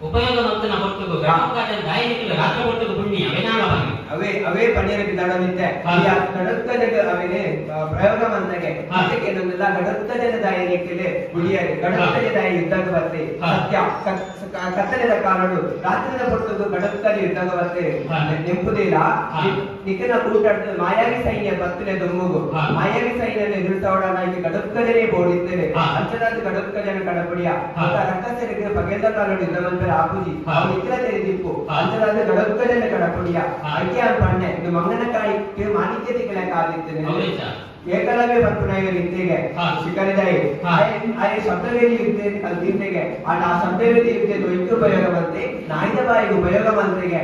ಉಪಯೋಗ ಮತ್ತು ಹೊಟ್ಟುಗು ದಾಯನಿಕಲ ರಾತ್ರ ಹೊಟ್ಟುಗು ಪುಣ್ಯ ಅವೇನಾಳ. ಅವೇ ಅವೇ ಪನ್ನೀರ ಬಿದ್ದಾಡೋದಿತ್ತೆ ಗಡತ್ಕಜಗ ಅವೇನೆ ಪ್ರಯೋಗ ಮಂತಗೆ ಅದಕ್ಕೆ ನಮ್ಮೆಲ್ಲ ಗಡತ್ಕಜನ ದಾಯನಿಕ್ಕಲೆ ಗುಡಿಯಾರಿ ಗಡತ್ಕಜ ದಾಯ ಯುದ್ಧಕ್ಕೆ ಬರ್ತೆ ಸತ್ಯ. ಕತ್ತಲೆದ ಕಾಲಡು ರಾತ್ರಿದ ಹೊಟ್ಟುಗು ಗಡತ್ಕಜ ಯುದ್ಧಕ್ಕೆ ಬರ್ತೆ ನೆಂಪುದಿಲ್ಲ. ನಿಖನ ಕೂಟಾಡ್ತದೆ ಮಾಯಾವಿ ಸೈನ್ಯ ಬರ್ತನೆ ದೊಮ್ಮುಗು. ಮಾಯಾವಿ ಸೈನ್ಯ ಎದುರಿಸೋಡ ಗಡತ್ಕಜನೇ ಬೋಡಿದ್ದೇನೆ. ಅಂಚನಾದ ಗಡತ್ಕಜನ ಕಡಪಡಿಯ ರಕ್ಕಸರಿಗೆ ಪಗೆಲ್ದ ಕಾಲಡು ಯುದ್ಧ ಮಂತ್ರ ಆಪುಜಿ ಅವ್ರು ಇತರ ತೆರೆದಿಪ್ಪು. ಅಂಚನಾದ ಗಡತ್ಕಜನ ಕಡಪಡಿಯ ಐಕ್ಯ ಪಣ್ಣೆ ಇದು ಮಂಗನಕಾಯಿಗೆ ಮಾಣಿಕ್ಯತೆ ಕಾದಿತ್ತೇನೆ. ಏಕಲವ್ಯ ಪನ್ಪುನಾಯರು ಇತ್ತೆಗೆ ಶಿಖರಿದಾಯಿ ಆಯೆ ಶಬ್ದವೇದಿ ಯುದ್ಧ ಕಲ್ತಿತ್ತೆಗೆ. ಆಂಡ ಆ ಶಬ್ದವೇದಿ ಯುದ್ಧ ಒಯ್ತು ಉಪಯೋಗ ಬಂತೆ, ನಾಯಿದ ಬಾಯಿಗೆ ಉಪಯೋಗ ಬಂತೆಗೆ.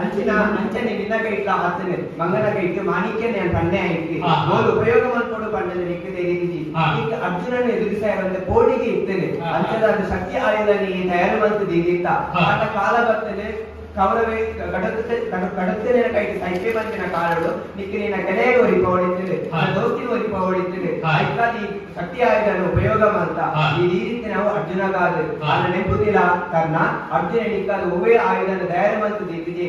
ಅಂಚಿನ ಅಂಚನೆ ನಿನ್ನ ಕೈಟ್ಲ ಆತನೆ ಮಂಗನ ಕೈಟ್ ಮಾಣಿಕ್ಯ ನಾನು ಪಣ್ಣೆ ಆಯ್ತು ಗೋಲು ಉಪಯೋಗ ಮಲ್ಪೊಡು ಪಣ್ಣದ ನಿಕ್ಕ ತೆರಿದಿಜಿ. ಈಗ ಅರ್ಜುನನ ಎದುರಿಸಾಯವಂತೆ ಪೋಡಿಗೆ ಇತ್ತೇನೆ. ಅಂಚದ ಅದು ಶಕ್ತಿ ಆಯುಧ ನೀ ತಯಾರು ಮಂತು ದೀದಿತ್ತ. ಆಟ ಕಾಲ ಬರ್ತದೆ, ಕೌರವೇ ಗಡತ್ತಲಿನ ಕೈಟ್ ಸೈಪೆ ಬಂದಿನ ಕಾಲಡು ನಿಕ್ಕ ನಿನ್ನ ಗೆಳೆಯ ಒರಿಪ ಹೊಡಿತದೆ, ದೋಸ್ತಿನ ಒರಿಪ ಹೊಡಿತದೆ. ಐಕಾದಿ ಶಕ್ತಿ ಆಯುಧನ ಉಪಯೋಗ ಅಂತ ಈ ರೀತಿ ನಾವು ಅರ್ಜುನಗಾದ ಅನ್ನ ನೆಂಪುದಿಲ್ಲ ಕರ್ಣ. ಅರ್ಜುನ ನಿಕ್ಕಾದ ಒವ್ವೇ ಆಯುಧನ ತಯಾರು ಮಂತು ದೀದಿಜಿ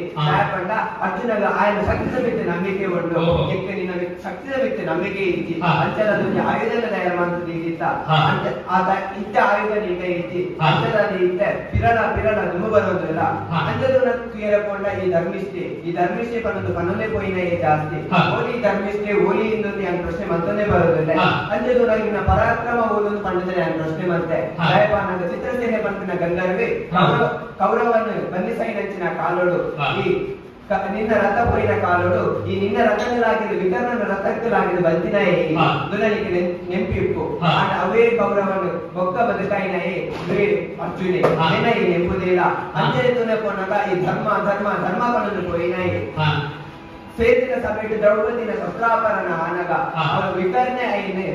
ಪಂಡ. ಅರ್ಜುನಗ ಆಯನ ಶಕ್ತಿದ ಮಿತ್ತ ನಂಬಿಕೆ ಉಂಟು, ನಿಕ್ಕ ನಿನ್ನ ಶಕ್ತಿದ ಮಿತ್ತ ನಂಬಿಕೆ ಇಜ್ಜಿ. ಅಂಚದ ಆಯುಧನ ತಯಾರು ಮಂತು ದೀದಿತ್ತ ಅಂಚ ಆತ ಇತ್ತ ಆಯುಧ ನಿಂಡ ಇಜ್ಜಿ. ಅಂಚದ ಇತ್ತ ಪಿರಳ ಪಿರಳ ದುಂಬು ಬರೋದಿಲ್ಲ. ಅಂಚದ ತುಯರಕೊಂಡ ಈ ಧರ್ಮಿಷ್ಠೆ ಈ ಧರ್ಮಿಷ್ಠೆ ಪನ್ನೊಂದು ಪನ್ನೊಂದೇ ಪೋಯಿನ ಜಾಸ್ತಿ ಓಲಿ ಧರ್ಮಿಷ್ಠೆ ಓಲಿ ಇನ್ನೊಂದು ಯಾನ್ ಪ್ರಶ್ನೆ ಮಂತೊಂದೇ ಬರೋದಿಲ್ಲ. ಅಂಚದ ನಿನ್ನ ಪರಾಕ್ರಮ ಓದೊಂದು ಪಂಡಿತನೆ ಯಾನ್ ಪ್ರಶ್ನೆ ಮಂತೆ ದಯಪಾನಗ ಚಿತ್ರಸೇನೆ ಪನ್ಪಿನ ಗಂಧರ್ವೆ ಕೌರವನ್ನು ಬಂಧಿಸೈನಂಚಿನ ಕಾಲೋಡು ಈ ನಿನ್ನ ರಥ ಪೋಯಿನ ಕಾಲೋಡು ಈ ನಿನ್ನ ರಥಗಳಾಗಿದ್ದು ವಿಕರ್ಣನ ರಥಕ್ಕಲಾಗಿದ್ದು ಬಂತಿನಾಯಿ ದುನನಿಗೆ ನೆಂಪಿ ಇಪ್ಪು. ಆಂಡ ಅವೇ ಕೌರವನು ಬೊಕ್ಕ ಬದುಕಾಯಿನಾಯಿ ದುರೇ ಅರ್ಜುನೆ ಏನ ಈ ನೆಂಪುದಿಲ್ಲ. ಅಂಚನೆ ತುನೆ ಪೋನಾಗ ಈ ಧರ್ಮ ಧರ್ಮ ಧರ್ಮ ಪನೊಂದು ಪೋಯಿನಾಯಿ. ಸೇದಿನ ಸಭೆಟ್ ದ್ರೌಪದಿನ ಶಸ್ತ್ರಾಪರಣ ಆನಗ ಅವರು ವಿಕರ್ಣೆ ಐನೆ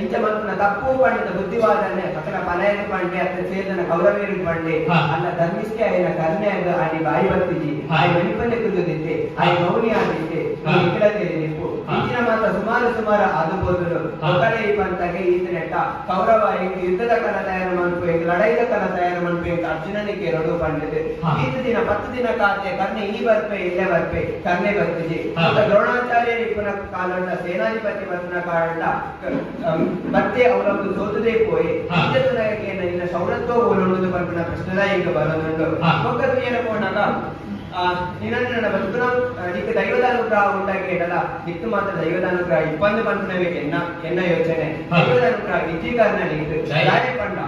ಇಂಚ ಮಲ್ಪುನ ತಪ್ಪು ಪಂಡಿತ ಬುದ್ಧಿವಾದನೆ ಅತನ ಪಲಯನ ಪಂಡೆ ಅತ್ತ ಸೇದನ ಕೌರವೇರು ಪಂಡೆ ಅನ್ನ ಧರ್ಮಿಷ್ಠೆ అయిన ಕರ್ಣೆ ಆನಿ ಬಾಯಿ ಬತ್ತಿಜಿ ಆಯ್ ಮಣಿಪಲ್ಲೆ ಕುದುದಿತ್ತೆ ಆಯ್ ಮೌನಿ ಆದಿತ್ತೆ ఇక్కడ తెలియపు. ಇಂಚಿನ ಮಾತ ಸುಮಾರು ಸುಮಾರು ಸುಮಾರು ಅದು ಪೋತುಂಡು. ಒಕ್ಕಲೆ ಈ ಪಂತಗೆ ಈತನೆಟ್ಟ ಕೌರವ ಎಂಕ್ ಯುದ್ಧದ ಕನ ತಯಾರು ಮನ್ಪು, ಎಂಕ್ ಲಡಾಯಿದ ಕನ ತಯಾರು ಮನ್ಪು, ಎಂಕ್ ಅರ್ಜುನನಿಗೆ ಕೆರಡು ಪಂಡದು. ಈತ ದಿನ 10 ದಿನ ಕಾತೆ ಕರ್ಣೆ ಇನಿ ಬರ್ಪೆ ಇಲ್ಲೇ ಬರ್ಪೆ, ಕರ್ಣೆ ಬರ್ತಿಜಿ. ದ್ರೋಣಾಚಾರ್ಯರು ಇಪ್ಪುನ ಕಾಲಂಡ ಸೇನಾಧಿಪತಿ ಬರ್ಪುನ ಕಾಲಂಡ ಮತ್ತೆ ಅವರೊಂದು ಸೋತುದೇ ಪೋಯಿ. ಈತನಾಯಕ ನಿನ್ನ ಸೌರತ್ವ ಓಲೊಂದು ಪನ್ಪುನ ಪ್ರಶ್ನೆದ ಈಗ ಬರೋದುಂಡು. ಬೊಕ್ಕ ತುಯ್ಯನ ಪೋನಾಗ ನಿನ್ನ ನನ್ನ ಬದುಕುನ ನಿಕ್ಕ ದೈವದ ಅನುಗ್ರಹ ಉಂಟಾಗಿ ಹೇಳಲ್ಲ, ನಿಕ್ಕು ಮಾತ್ರ ದೈವದ ಅನುಗ್ರಹ ಇಪ್ಪಂದು ಪನ್ಪುನವೇ ಎನ್ನ ಎನ್ನ ಯೋಚನೆ. ದೈವದ ಅನುಗ್ರಹ ಇಜ್ಜಿ ಕಾರಣ ನಿಕ್ಕು ದಾಯ ಪಂಡ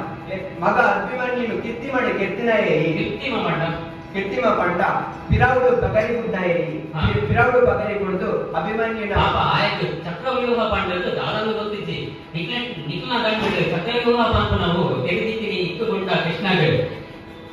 ಮಗ ಅಭಿಮನ್ಯುನು ಕಿತ್ತಿ ಮಾಡಿ ಕೆತ್ತಿನಾಯೇ. ಕೃತ್ರಿಮ ಪಂಡ. ಕೃತ್ರಿಮ ಪಂಡ ಪಿರಾವುಡು ಬಗರಿ ಗುಡ್ಡಾಯೇ. ಪಿರಾವುಡು ಬಗರಿ ಗುಡ್ದು ಅಭಿಮನ್ಯುನ ಪಾಪ ಆಯ್ತು ಚಕ್ರವ್ಯೂಹ ಪಂಡದ್ದು ದಾದನು ಗೊತ್ತಿಜ್ಜಿ. ನಿಕ್ಲ ನಿಕ್ಲ ಗಂಡು ಚಕ್ರವ್ಯೂಹ ಪನ್ಪುನವು ತೆಗೆದಿದ್ದೀನಿ ಇಕ್ಕುಗುಂಡ ಕೃಷ್ಣಗಳು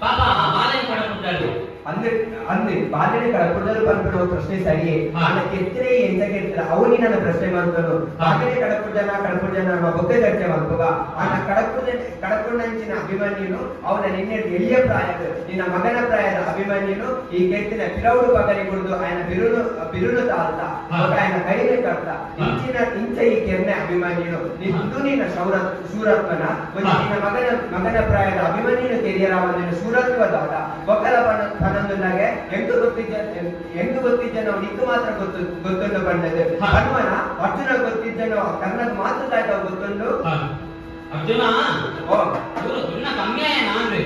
ಪಾಪ ಆ ಬಾಲನ ಕಡಪುಟ್ಟಳು. ಅಂದ್ ಅಂದ್ ಬಾಲ್ಯನೆ ಕಡಪುಡಲು ಪನ್ಪುನ ಪ್ರಶ್ನೆ ಸರಿಯೇ. ಆನ ಕೆತ್ತರೆ ಎಂತ ಕೆತ್ತರ ಅವು ನಿನ್ನ ಪ್ರಶ್ನೆ ಮಾಡ್ತಾನು. ಬಾಲ್ಯನೆ ಕಡಪುಡ್ಜನ ಕಡಪುಡ್ಜನ ಬೊಕ್ಕ ಚರ್ಚೆ ಮಲ್ಪುಗ. ಆನ ಕಡಪುಡ ಕಡಪುಡಂಚಿನ ಅಭಿಮನ್ಯುನು ಅವನ ನಿನ್ನೆ ಎಲ್ಲಿಯ ಪ್ರಾಯದ ನಿನ್ನ ಮಗನ ಪ್ರಾಯದ ಅಭಿಮನ್ಯುನು ಈ ಕೆತ್ತಿನ ಪಿರೌಡು ಪಗರಿ ಕುಡಿದು ఆయన ಬಿರುನು ಬಿರುನು ತಾಳ್ತ ఆయన ಕೈನೆ ಕರ್ತ ಇಂಚಿನ ಇಂಚ ಈ ಕೆರ್ನೆ ಅಭಿಮನ್ಯುನು ನಿಂದು ನಿನ್ನ ಶೌರ ಶೂರತ್ವನ ಒಂದು ನಿನ್ನ ಮಗನ ಮಗನ ಪ್ರಾಯದ ಅಭಿಮನ್ಯುನು ಕೆರಿಯರಾವನಿನ ಶೂರತ್ವದಾದ ಒಕ್ಕಲ ಪನಂದುಲ್ಲಾಗೆ ಎಂಟು ಗೊತ್ತಿದ್ದ ಎಂಟು ಗೊತ್ತಿದ್ದನೋ ನಿಕ್ಕು ಮಾತ್ರ ಗೊತ್ತು ಗೊತ್ತುಂಡು ಪಂಡದು ಹನುಮನ ಅರ್ಜುನ ಗೊತ್ತಿದ್ದನೋ ಕರ್ಣಗ್ ಮಾತ್ರ ತಾಯ್ತ ಗೊತ್ತುಂಡು. ಅರ್ಜುನ ಓ ಇವರು ದುನ್ನ ಕಮ್ಮಿ ನಾನ್ರಿ.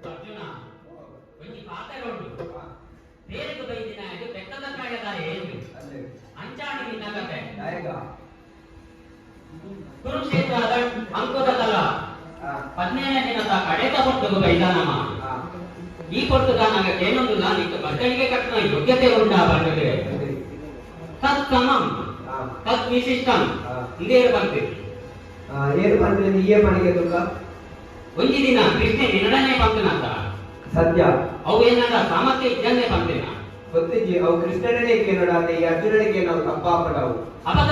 ಅರ್ಜುನ ಒಂಜಿ ಪಾತೆರೊಂಡು ಬೇರೆಗ್ ಬೈದಿನಾಯಗ್ ಬೆಕ್ಕದ ಪ್ರಾಯದ ಏನು ಅಂಚಾಣಿ ನಿನ್ನ ಕತೆ. ಕುರುಕ್ಷೇತ್ರದ ಅಂಕುದ ಕಲ 17 ದಿನದ ಕಡೆತ ಪೊರ್ತುಗು ಬೈದಾನಮ. ಈ ಪೊರ್ತುಗ ನಾಗ ಕೇನೊಂದುಲ್ಲ ನಿಕ್ಕ ಬದ್ದಳಿಗೆ ಕಟ್ಟುನ ಯೋಗ್ಯತೆ ಉಂಡಾ ಪಂಡುದು. ತತ್ ಸಮಂ ತತ್ ವಿಶಿಷ್ಟಂ ಇಂದೇರು ಬಂತು. ಏರು ಪಂಡ್ರೆ ಈಯೇ ಮನೆಗೆ ತುಕ. ಒಂಜಿ ದಿನ ಕೃಷ್ಣೆ ನಿನ್ನಡನೆ ಪಂತನಂತ. ಸತ್ಯ. ಅವು ಏನಂದ ಸಾಮರ್ಥ್ಯ ಇದ್ದಂದೆ ಪಂತಿನ. ಗೊತ್ತಿಜ್ಜಿ ಅವು ಕೃಷ್ಣನೇ ಕೇನೋಡಾತೆ ಈ ಅರ್ಜುನನಿಗೆ ನಾವು ತಪ್ಪಾಪಡವು. ಅಪಗ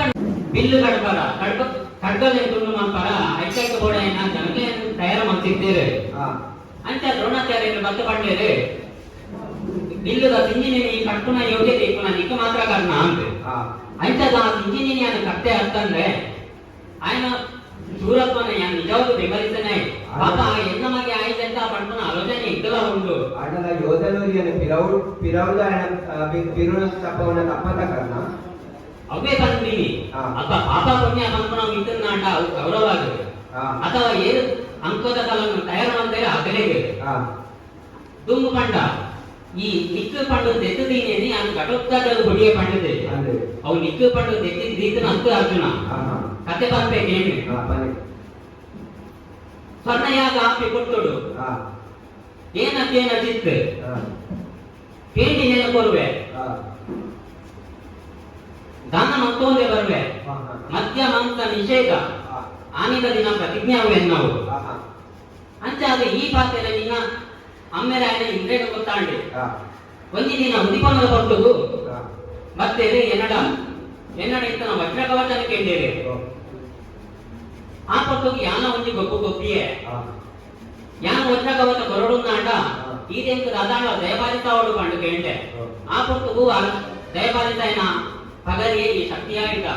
ಬಿಲ್ಲು ಕಡ್ಪರ ಕಡ್ಪ ಖಡ್ಗಲೆ ತುಂಡು ಮನ್ಪರ ಐಕೈಕ ಬೋಡೆಯನ್ನ ಜನತೆ ತಯಾರು ಮಾಡ್ತಿದ್ದೇವೆ. ಅಂಚ ದ್ರೋಣಾಚಾರ್ಯರು ಮತ್ತೆ ಪಂಡೇರು ಬಿಲ್ಲುದ ಸಿಂಜಿನಿ ಕಟ್ಪುನ ಯೋಗ್ಯತೆ ಇಪ್ಪುನ ನಿಕ್ಕ ಮಾತ್ರ ಕಾರಣ ಅಂತ. ಅಂಚದ ಆ ಸಿಂಜಿನಿ ಕಟ್ಟೆ ಅಂತಂದ್ರೆ ఆయన ಶೂರತ್ವನ ನಿಜವಾದ ಬೆಂಬಲಿಸನೆ ಪಾಪ ಆ ಎನ್ನ ಮಗೆ ಆಯ್ತಂತ ಪಡ್ಪುನ ಆಲೋಚನೆ ಇದ್ದಲ ಉಂಡು. ಆಂಡಲ ಯೋಧನೂರಿಯನ ಪಿರೌಡ್ ಪಿರೌದ ಬಿರುನು ತಪ್ಪವನ ತಪ್ಪತ ಕಾರಣ. ಅವೇ ಬಂದಿನಿ ಅಪ್ಪ ಪಾಪ ಪುಣ್ಯ ಪನ್ಪುನ ಇದ್ದನ್ನಾಂಡ ಅವು ಗೌರವ ಆಗಿದೆ. ಅಥವಾ ಏನು ಅಂಕದ ಕಾಲನ್ನು ತಯಾರು ಅಂದರೆ ಅಗಲೇಗೆ ದುಂಬು ಪಂಡ ಈ ನಿಕ್ಕು ಪಂಡು ದೆತ್ತು ದೀನೇನಿ ನಾನು ಘಟೋತ್ಕಚದ ಗುಡಿಯ ಪಂಡದೆ. ಅವು ನಿಕ್ಕು ಪಂಡು ದೆತ್ತಿ ದೀತನ ಅಂತು ಅರ್ಜುನ ಕತೆ ಬರ್ಬೇಕೇನು. ಸ್ವರ್ಣಯಾಗ ಆಪಿ ಕೊಟ್ಟುಡು ಏನಕ್ಕೇನ ಚಿತ್ ಪೇಂಡಿ ನೆಲ ಕೊರುವೆ ದಾನ ಮತ್ತೊಂದೇ ಬರುವೆ ಮದ್ಯ ಮಾಂಸ ನಿಷೇಧ ಆನಿದ ದಿನ ಪ್ರತಿಜ್ಞಾವು ಎನ್ನವು. ಅಂಚಾದ ಈ ಪಾತ್ರೆ ನಿನ್ನ ಅಮ್ಮೆರಾಯನ ಇಂದ್ರೇಗ ಗೊತ್ತಾಂಡೆ ಒಂಜಿ ದಿನ ಉದಿಪನದ ಕೊಟ್ಟುಗು ಮತ್ತೆ ಎನ್ನಡ ಎನ್ನಡ ಇತ್ತನ ವಜ್ರ ಕವಚನ ಕೇಂದೇರೆ. ಆ ಪೊರ್ತುಗು ಯಾನ ಒಂಜಿ ಗೊಬ್ಬು ಗೊಬ್ಬಿಯೆ ಯಾನ ವಜ್ರ ಕವಚ ಕೊರಡುನ್ನಾಂಡ ಈದೆಂಕ ದಾದಾಂಡ ದಯಪಾಲಿತಾವಡು ಪಂಡು ಕೇಂಡೆ. ಆ ಪೊರ್ತುಗು ದಯಪಾಲಿತಾಯನ ಪಗರಿಯೇ ಈ ಶಕ್ತಿಯಾಯಿತ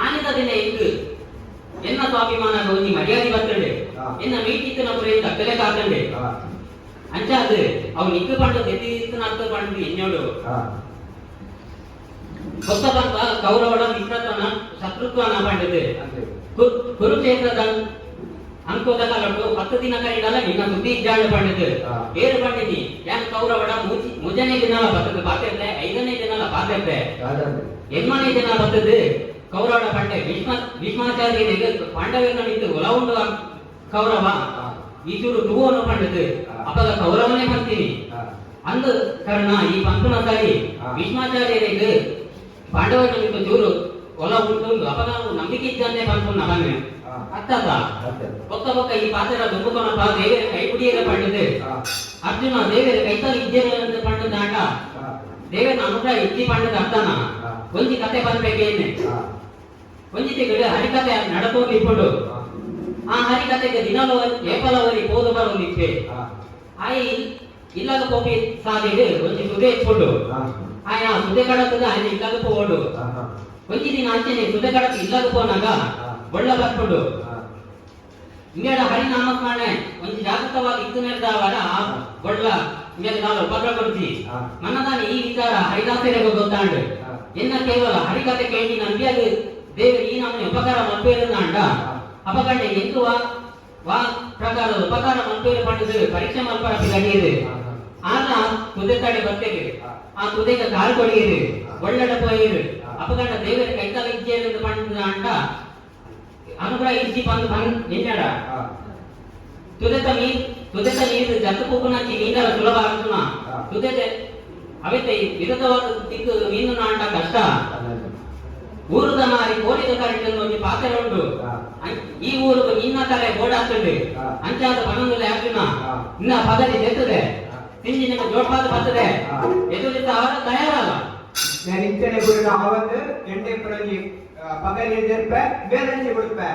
ಆನಿದ ದಿನ ಇಂಗ್ ಎನ್ನ ಸ್ವಾಭಿಮಾನ ಒಂಜಿ ಮರ್ಯಾದೆ ಬತ್ತಂಡೆ ಎನ್ನ ಮೀಟಿತ್ತಿನ ಪುರ ತಕ್ಕಲೆ ಕಾತಂಡೆ. ಅಂಚಾದ್ ಅವು ನಿಕ್ಕು ಪಂಡು ದೆತ್ತಿನ ಅರ್ಥ ಪಂಡು ಎನ್ನೋಡು ಕೊತ್ತ ಪಂಪ ಕೌರವಡ ಮಿತ್ರತ್ವನ ಶತ್ರುತ್ವನ ಪಂಡದು. ಕುರುಕ್ಷೇತ್ರದ ಅಂಕೋದ ಕಾಲಟ್ಟು 10 ದಿನ ಕರೀಡಲ್ಲ ನಿನ್ನ ಸುದ್ದಿ ಇಜ್ಜಾಂಡು ಪಂಡದು. ಏರು ಪಂಡಿನಿ ಯಾನ್ ಕೌರವಡ ಮುಜನೇ ದಿನಲ ಬತ್ತದು ಪಾತೆರ್ತೆ, 5ನೇ ದಿನಲ ಪಾತೆರ್ತೆ, 8ನೇ ದಿನ ಬತ್ತದು ಕೌರವಡ ಪಂಡೆ ಭೀಷ್ಮ ಭೀಷ್ಮಾಚಾರ್ಯನಿಗೆ ಪಾಂಡವರನ್ನ ನಿಂತು ಒಲವುಂಡು ಕೌರವ. ಈ ಚೂರು ತೂವನು ಪಂಡದು ಅಪಗ ಕೌರವನೇ ಪಂತೀನಿ ಅಂದು ಕರ್ಣ ಈ ಪಂಪುನ ಸರಿ. ಭೀಷ್ಮಾಚಾರ್ಯರಿಗೆ ಪಾಂಡವನ ಮಿತ್ತ ಚೂರು ಒಲ ಉಂಟು, ಅಪಗ ನಾವು ನಂಬಿಕೆ ಇದ್ದಾನೆ ಪನ್ಪುನ ಬನ್ನೆ ಅತ್ತದ. ಬೊಕ್ಕ ಬೊಕ್ಕ ಈ ಪಾತ್ರ ದುಂಬುಕೊನಪ್ಪ, ದೇವರ ಕೈ ಪುಡಿಯರ ಪಂಡದು. ಅರ್ಜುನ ದೇವರ ಕೈತಲ್ ಇದ್ದೇನೆ ಅಂತ ಪಂಡದಾಂಡ ದೇವರ ಅನುಗ್ರಹ ಇಜ್ಜಿ ಪಂಡದ ಅರ್ಥನ. ಒಂಜಿ ಕತೆ ಬರ್ಬೇಕೇನೆ. ಒಂಜಿ ತಿಂಗಳು ಹರಿಕತೆ ನಡಕೊಂಡು ಇಪ್ಪುಂಡು. ಆ ಹರಿಕತೆಗೆ ದಿನಲ ಏಪಲವರಿ ಪೋದು ಬರೋದಿಪ್ಪೆ. ಆಯಿ ಇಲ್ಲದ ಕೋಪಿ ಸಾದಿಡು ಒಂಜಿ ಸುದೆ ಇಪ್ಪುಂಡು. ಆಯನ ಸುದೆ ಕಡತದ ఆయన ಇಲ್ಲದ ಪೋವಡು. ಒಂಜಿ ದಿನ ಅಂಚನೆ ಸುದೆ ಕಡತ ಇಲ್ಲದ ಪೋನಾಗ ಬೊಳ್ಳ ಬರ್ಪುಂಡು. ಇಂಗಡ ಹರಿನಾಮಸ್ಮರಣೆ ಒಂಜಿ ಜಾಗೃತವಾಗಿ ಇತ್ತು ನೆರೆದವರ ಆ ಬೊಳ್ಳ ಇಂಗಡ ನಾನು ಉಪದ್ರ ಕೊಡ್ತಿ. ಮನದಾನಿ ಈ ವಿಚಾರ ಹರಿದಾಸರಿಗೆ ಗೊತ್ತಾಂಡು. ಎನ್ನ ಕೇವಲ ಹರಿಕತೆ ಕೇಳಿ ನಂಬಿಯಾಗ ದೇವರು ಈ ನಮ್ಮನೆ ಉಪಕಾರ ಮಲ್ಪೇರುಂಡ. ಅಪಗಂಡೆ ಎಂಕು ವಾ ವಾ ಪ್ರಕಾರದ ಉಪಕಾರ ಮಲ್ಪೇರು ಪಂಡದು ಪರೀಕ್ಷೆ ಮಲ್ಪರ ಗಡಿಯದು. ಆಗ ತುದೆ ತಡೆ ಬರ್ತೇವೆ, ಆ ತುದೆಗೆ ಕಾಲು ಕೊಡಿಯಿರು, ಒಳ್ಳಡ ಪೋಯಿರು. ಅಪಗಂಡ ದೇವರ ಕೈತಲ ಇಜ್ಜೇರು ಪಂಡ ಅಂಡ ಅನುಗ್ರಹ ಇಜ್ಜಿ ಪಂದು ಪನ್ ಎನ್ನಡ. ತುದೆತ ನೀರ್, ತುದೆತ ನೀರು ಜತ್ತು ಪೂಪುನಂಚಿ ನೀಂದರ ಸುಲಭ ಅರ್ಜುನ. ತುದೆತೆ ಅವೆತ ವಿರುದ್ಧವಾದ ದಿಕ್ಕು ಮೀನು ನಾಂಡ ಕಷ್ಟ. ಊರುದ ಮಾರಿ ಕೋರಿದ ಕರೆಂಟ್ ಒಂಜಿ ಪಾತ್ರೆ ಉಂಟು. ಈ ಊರುಗು ನಿನ್ನ ತಲೆ ಬೋಡಾಗ್ತುಂಡು. ಅಂಚಾದ ಪನೊಂದುಲೆ ಅರ್ಜುನ, ಇನ್ನ ಪದವಿ ದೆತ್ತದೆ ತಿಂಜಿ ನಿಮ್ಮ ಜೋಡ್ಪಾದ ಬರ್ತದೆ ಎದುರಿದ್ದ ಅವರ ತಯಾರಲ್ಲ. ನಾನು ಇಂಚನೆ ಗುರುನ ಆವತ್ತು ಎಂಟೆ ಪುರಂಜಿ ಪಗರಿ ಎದಿರ್ಪೆ ಬೇರಂಜಿ ಬಿಡುಪೆ.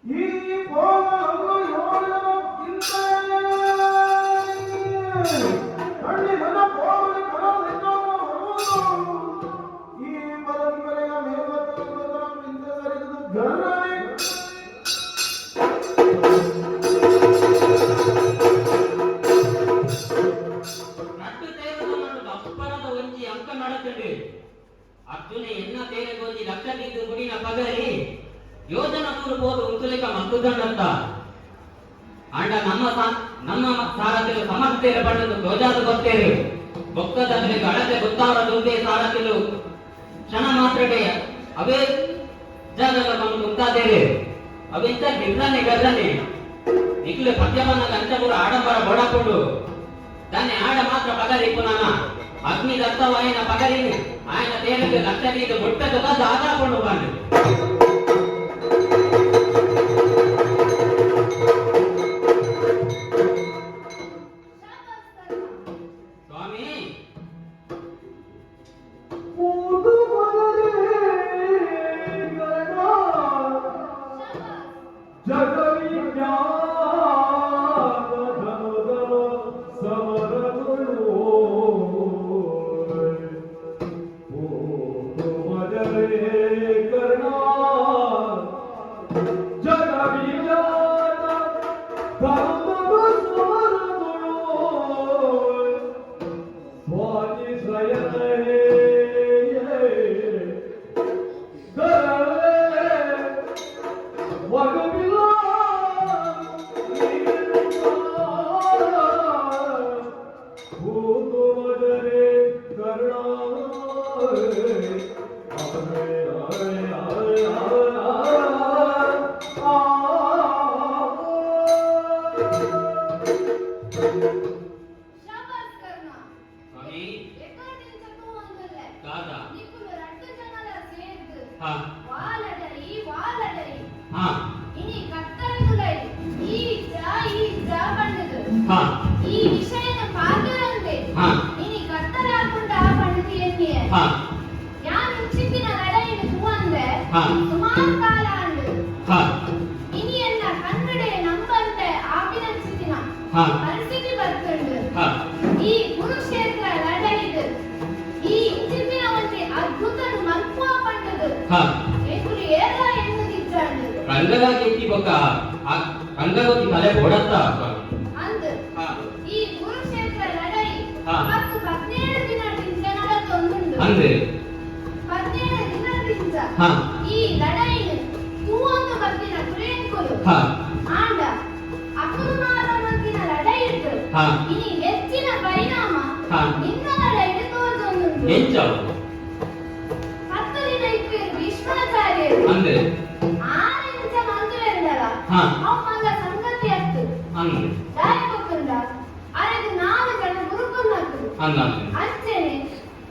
ಈ ಪೋಗಲು ಯೋಳಿನ ಕಣ್ಣಿನ ಪೋಗಲಿ ಕಡಲಿದ್ದು ಈ ಪರಂಪರೆಯ ಮೇಲ್ವತ್ತ ಸರಿದು ಗರ್ರನೆ. ನಟ್ಟು ತೇರದ ನಡುಟು ಅಪ್ಪರದ ಒಂಜಿ ಅಂಕ ನಡತುಂಡು. ಅರ್ಜುನ ಎನ್ನ ತೇರೆಗ್ ಒಂಜಿ ಲಕ್ಷ ದೀದ್ ಗುಡಿನ ಪಗರಿ ಯೋಜನ ದೂರು ಪೋದು ಉಂತುಲೆಕ ಮಲ್ತುದಂಡತ್ತ. ಆಂಡ ನಮ್ಮ ನಮ್ಮ ಸಾರಥಿಲು ಸಮರ್ಥೇರು ಪಂಡದು ತೋಜಾದು ಗೊತ್ತೇರು. ಬೊಕ್ಕದಕಲೆಗ್ ಅಳತೆ ಗೊತ್ತಾವ ದುಂಬೆ ಸಾರಥಿಲು ಕ್ಷಣ ಮಾತ್ರಡೆ ಅವೇ ಜಾಗದ ಬಂದು ಉಂತಾದೇರು. ಅವೆಂತ ಗಿರ್ರನೆ ಗರ್ರನೆ. ನಿಕ್ಲೆ ಪದ್ಯವನ್ನ ಅಂಚಪುರ ಆಡಂಬರ ಬೋಡಾಕೊಂಡು దాన్ని ఆడ మాత్ర పగరి పునాన అగ్ని దత్తమైన పగరిని ఆయన తేలిక లక్ష నీకు బుట్టగా దాదాపు పండు. స్వామి. ಪೂದು ಮಲರೆ ಕರ್ಣ ಜಗವಿಖ್ಯಾತ ಧನುಧರ ಸಮರಗಳು ಪೂದು ಮಲರೆ ಕರ್ಣ ಜಗವಿಖ್ಯಾತ ಧನುಧರ ಸಮರಗಳು ಸ್ವಾತಿ ಶಯನೇ ಗರಳೆ ಮಗವಿಲ್ಲ. ಭೂತು ಮಜರೆ ಕರ್ಣ. ಶಾಬಾಸ್ ಕರ್ಣ. ಸ್ವಾಮಿ. ಎಕ್ಕಡಿಂಚ ತೂವೊಂದುಲ್ಲೆ. ದಾದಾ. ನಿಕುಲು ರಡ್ಡ್ ಜನಲ ಸೇರ್ದ್ ವಾಲಡೈ ವಾಲಡೈ. ಇನಿ ಕತ್ತಲದುಲೈ ಈ ಇಜ್ಜ ಈ ಇಜ್ಜ ಪಂಡುದು. ಈ ವಿಷಯನ ಪಾತೆರಂದೆ ಇನಿ ಕತ್ತಲಾಪುಂಡ ಪಂಡುದು ಎನ್ನಿಯೆ. ಯಾನ್ ಇಂಚಿತ್ತಿನ ಲಡೈನ್ ತೂವಂದೆ ಸುಮಾರ್ ಕಾಲ ಆಂಡ್. ಇನಿ ಎನ್ನ ಕಣ್ಣುಡೆ ನಂಬಂತೆ ಆಪಿನಂಚಿತ್ತಿನ ಪರಿಸ್ಥಿತಿ ಬರ್ತುಂಡು. ಈ ಕುರುಕ್ಷೇತ್ರ ಲಡೈಡ್ ಈ ಇಂಚಿತ್ತಿನ ಒಂಜಿ ಅದ್ಭುತನು ಮಲ್ಪುವ ಪಂಡುದು ಎಂಕುಲು ಏರ್ಲ ಎನ್ನುದಿಜ್ಜಾಂಡ್. ರಂಗದ ಕೆತ್ತಿ ಬೊಕ್ಕ ರಂಗಗೋತಿ ತಲೆ ಬೋಡತ್ತ ಸ್ವಾಮಿ. ಅಂದ್. ಈ ಕುರುಕ್ಷೇತ್ರ ಲಡೈ 10 17 ದಿನದಿಂದ ನಡತೊಂದುಂಡು. ಅಂದ್. 17 ದಿನದಿಂದ ಈ ಲಡೈನ್ ತೂವೊಂದು ಬತ್ತಿನ ಕುಲೇಂಕುಲು ಆಂಡ ಅಕುಲು ಮಾತ ಮಲ್ತಿನ ಲಡೈಡ್ ಇನಿ ಹೆಚ್ಚಿನ ಪರಿಣಾಮ ನಿನ್ನ ಲಡಾಯಿಡ್ ತೋಜೊಂದುಂಡು. ಎಂಚವು? 10 ದಿನ ಇಪ್ಪೇರು ಭೀಷ್ಮಾಚಾರ್ಯರು. ಅಂದ್. ಆರು ಇಂಚ ಮಲ್ತುವೆರ್ಡಲ ಅವು ಮಲ್ಲ ಸಂಗತಿ ಅತ್ತು. ದಾಯ ಗೊತ್ತುಂಡ, ಅರೆಗ್ ನಾಲ್ ಜನ ಗುರುಕುಲ್ನಕುಲು. ಅಂದ್ ಅಂದ್. ಅಂಚೆನೆ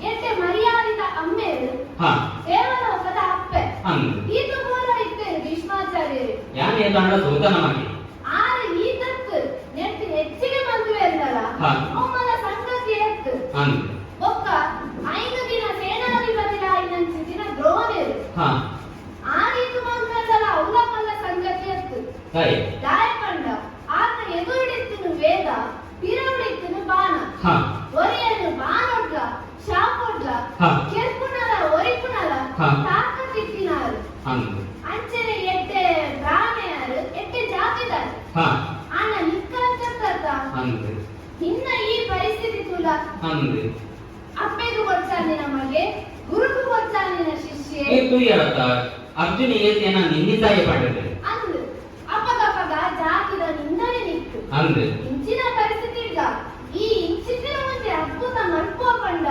ಎಡ್ಡೆ ಮರ್ಯಾದಿದ ಅಮ್ಮೇರು, ದೇವಲೋಕದ ಅಪ್ಪೆ. ಈತ ಪೂರ ಇಪ್ಪೇರು ಭೀಷ್ಮಾಚಾರ್ಯರು. ಯಾನ್ ಏತಾಂಡ ಸೂತನ ಮಗೆ. ಆರು ಈತತ್ತು ನೆಟ್ ಹೆಚ್ಚಿಗೆ ಮಲ್ತುವೆರ್ಡಲ ಅವು ಮಲ್ಲ ಸಂಗತಿ ಅತ್ತು. ಬೊಕ್ಕ 5 ದಿನ ಸೇನಾಧಿಪತಿಲಾಯಿನಂಚಿತ್ತಿನ ದ್ರೋಣೆರು. ಆ ರೀತಿ ಮಲ್ತುವೆರ್ಡಲ ಅವ್ಲ ಮಲ್ಲ ಸಂಗತಿ ಅತ್ತು. ದಾಯ ಪಂಡ ಆರ್ನ ಎದುರುಡಿತ್ತುನು ವೇದ, ಪಿರವುಡಿತ್ತುನು ಬಾಣ. ಒರಿಯನು ಬಾಣೊಡ್ಲ ಶಾಪೊಡ್ಲ ಕೆರ್ಪುನಲ ಒರಿಪುನಲ ತಾಕತ್ತಿತ್ತಿನಾರು. ಅಂಚನೆ ಎಡ್ಡೆ ಬ್ರಾಹ್ಮಣರು, ಎಡ್ಡೆ ಜಾತಿದಾರು. ಆನ ನಿಕ್ಕಂಚತ್ತ ನಿನ್ನ ಈ ಪರಿಸ್ಥಿತಿ ತುಲ. ಅಪ್ಪೆಗು ಕೊಡ್ಚಾನಿನ ಮಗೆ, ಗುರುಕು ಕೊಡ್ಚಾನಿನ ಶಿಷ್ಯೆ. ಏ ತೂಯರತ್ತ, ಅರ್ಜುನ ಏತೇನ ನಿನ್ನಿತಾಯ ಪಡೆದೆ. ಅಂದ್, ಅಪಗಪಗ ಜಾತಿದ ನಿಂದನೆ ನಿಕ್ಕು. ಇಂಚಿನ ಪರಿಸ್ಥಿತಿ ಇಲ್ಲ. ಈ ಇಂಚಿತ್ತಿನ ಒಂಜಿ ಅದ್ಭುತ ಮಲ್ಪುವ ಪಂಡ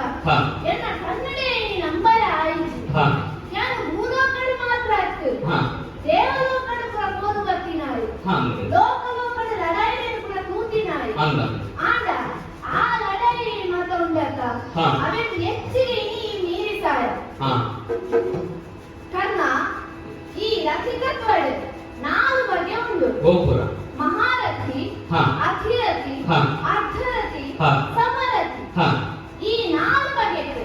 ಎನ್ನ ಕನ್ನಡ ನಂಬರ ಆಯಿಜಿ. ನಾನು ಭೂಲೋಕಡು ಮಾತ್ರ ಅತ್ತು, ದೇವಲೋಕಡು ಪೂರ ಪೋದು ಬತ್ತಿನಾಳು. ಲೋಕ ಲೋಕಡು ಲಡಾಯಿಯನ್ನು ಪೂರ ತೂತಿನಾಳು. ಆಂಡ ಆ ಲಡಾಯಿ ಮಾತ ಉಂಡತ್ತ, ಅವೆಟ್ ಹೆಚ್ಚಿಗೆ ಈ ಮೀರಿಸಾಯ. ಕರ್ಣ, ಈ ರಥಿಕತ್ವಡು ನಾಲ್ ಬಗೆ ಉಂಡು. ಗೋಪುರ. ಮಹಾರಥಿ, ಅಧಿರಥಿ, ಅರ್ಧರಥಿ, ಸಮರಥಿ. ಈ ನಾಲ್ ಬಗೆಟ್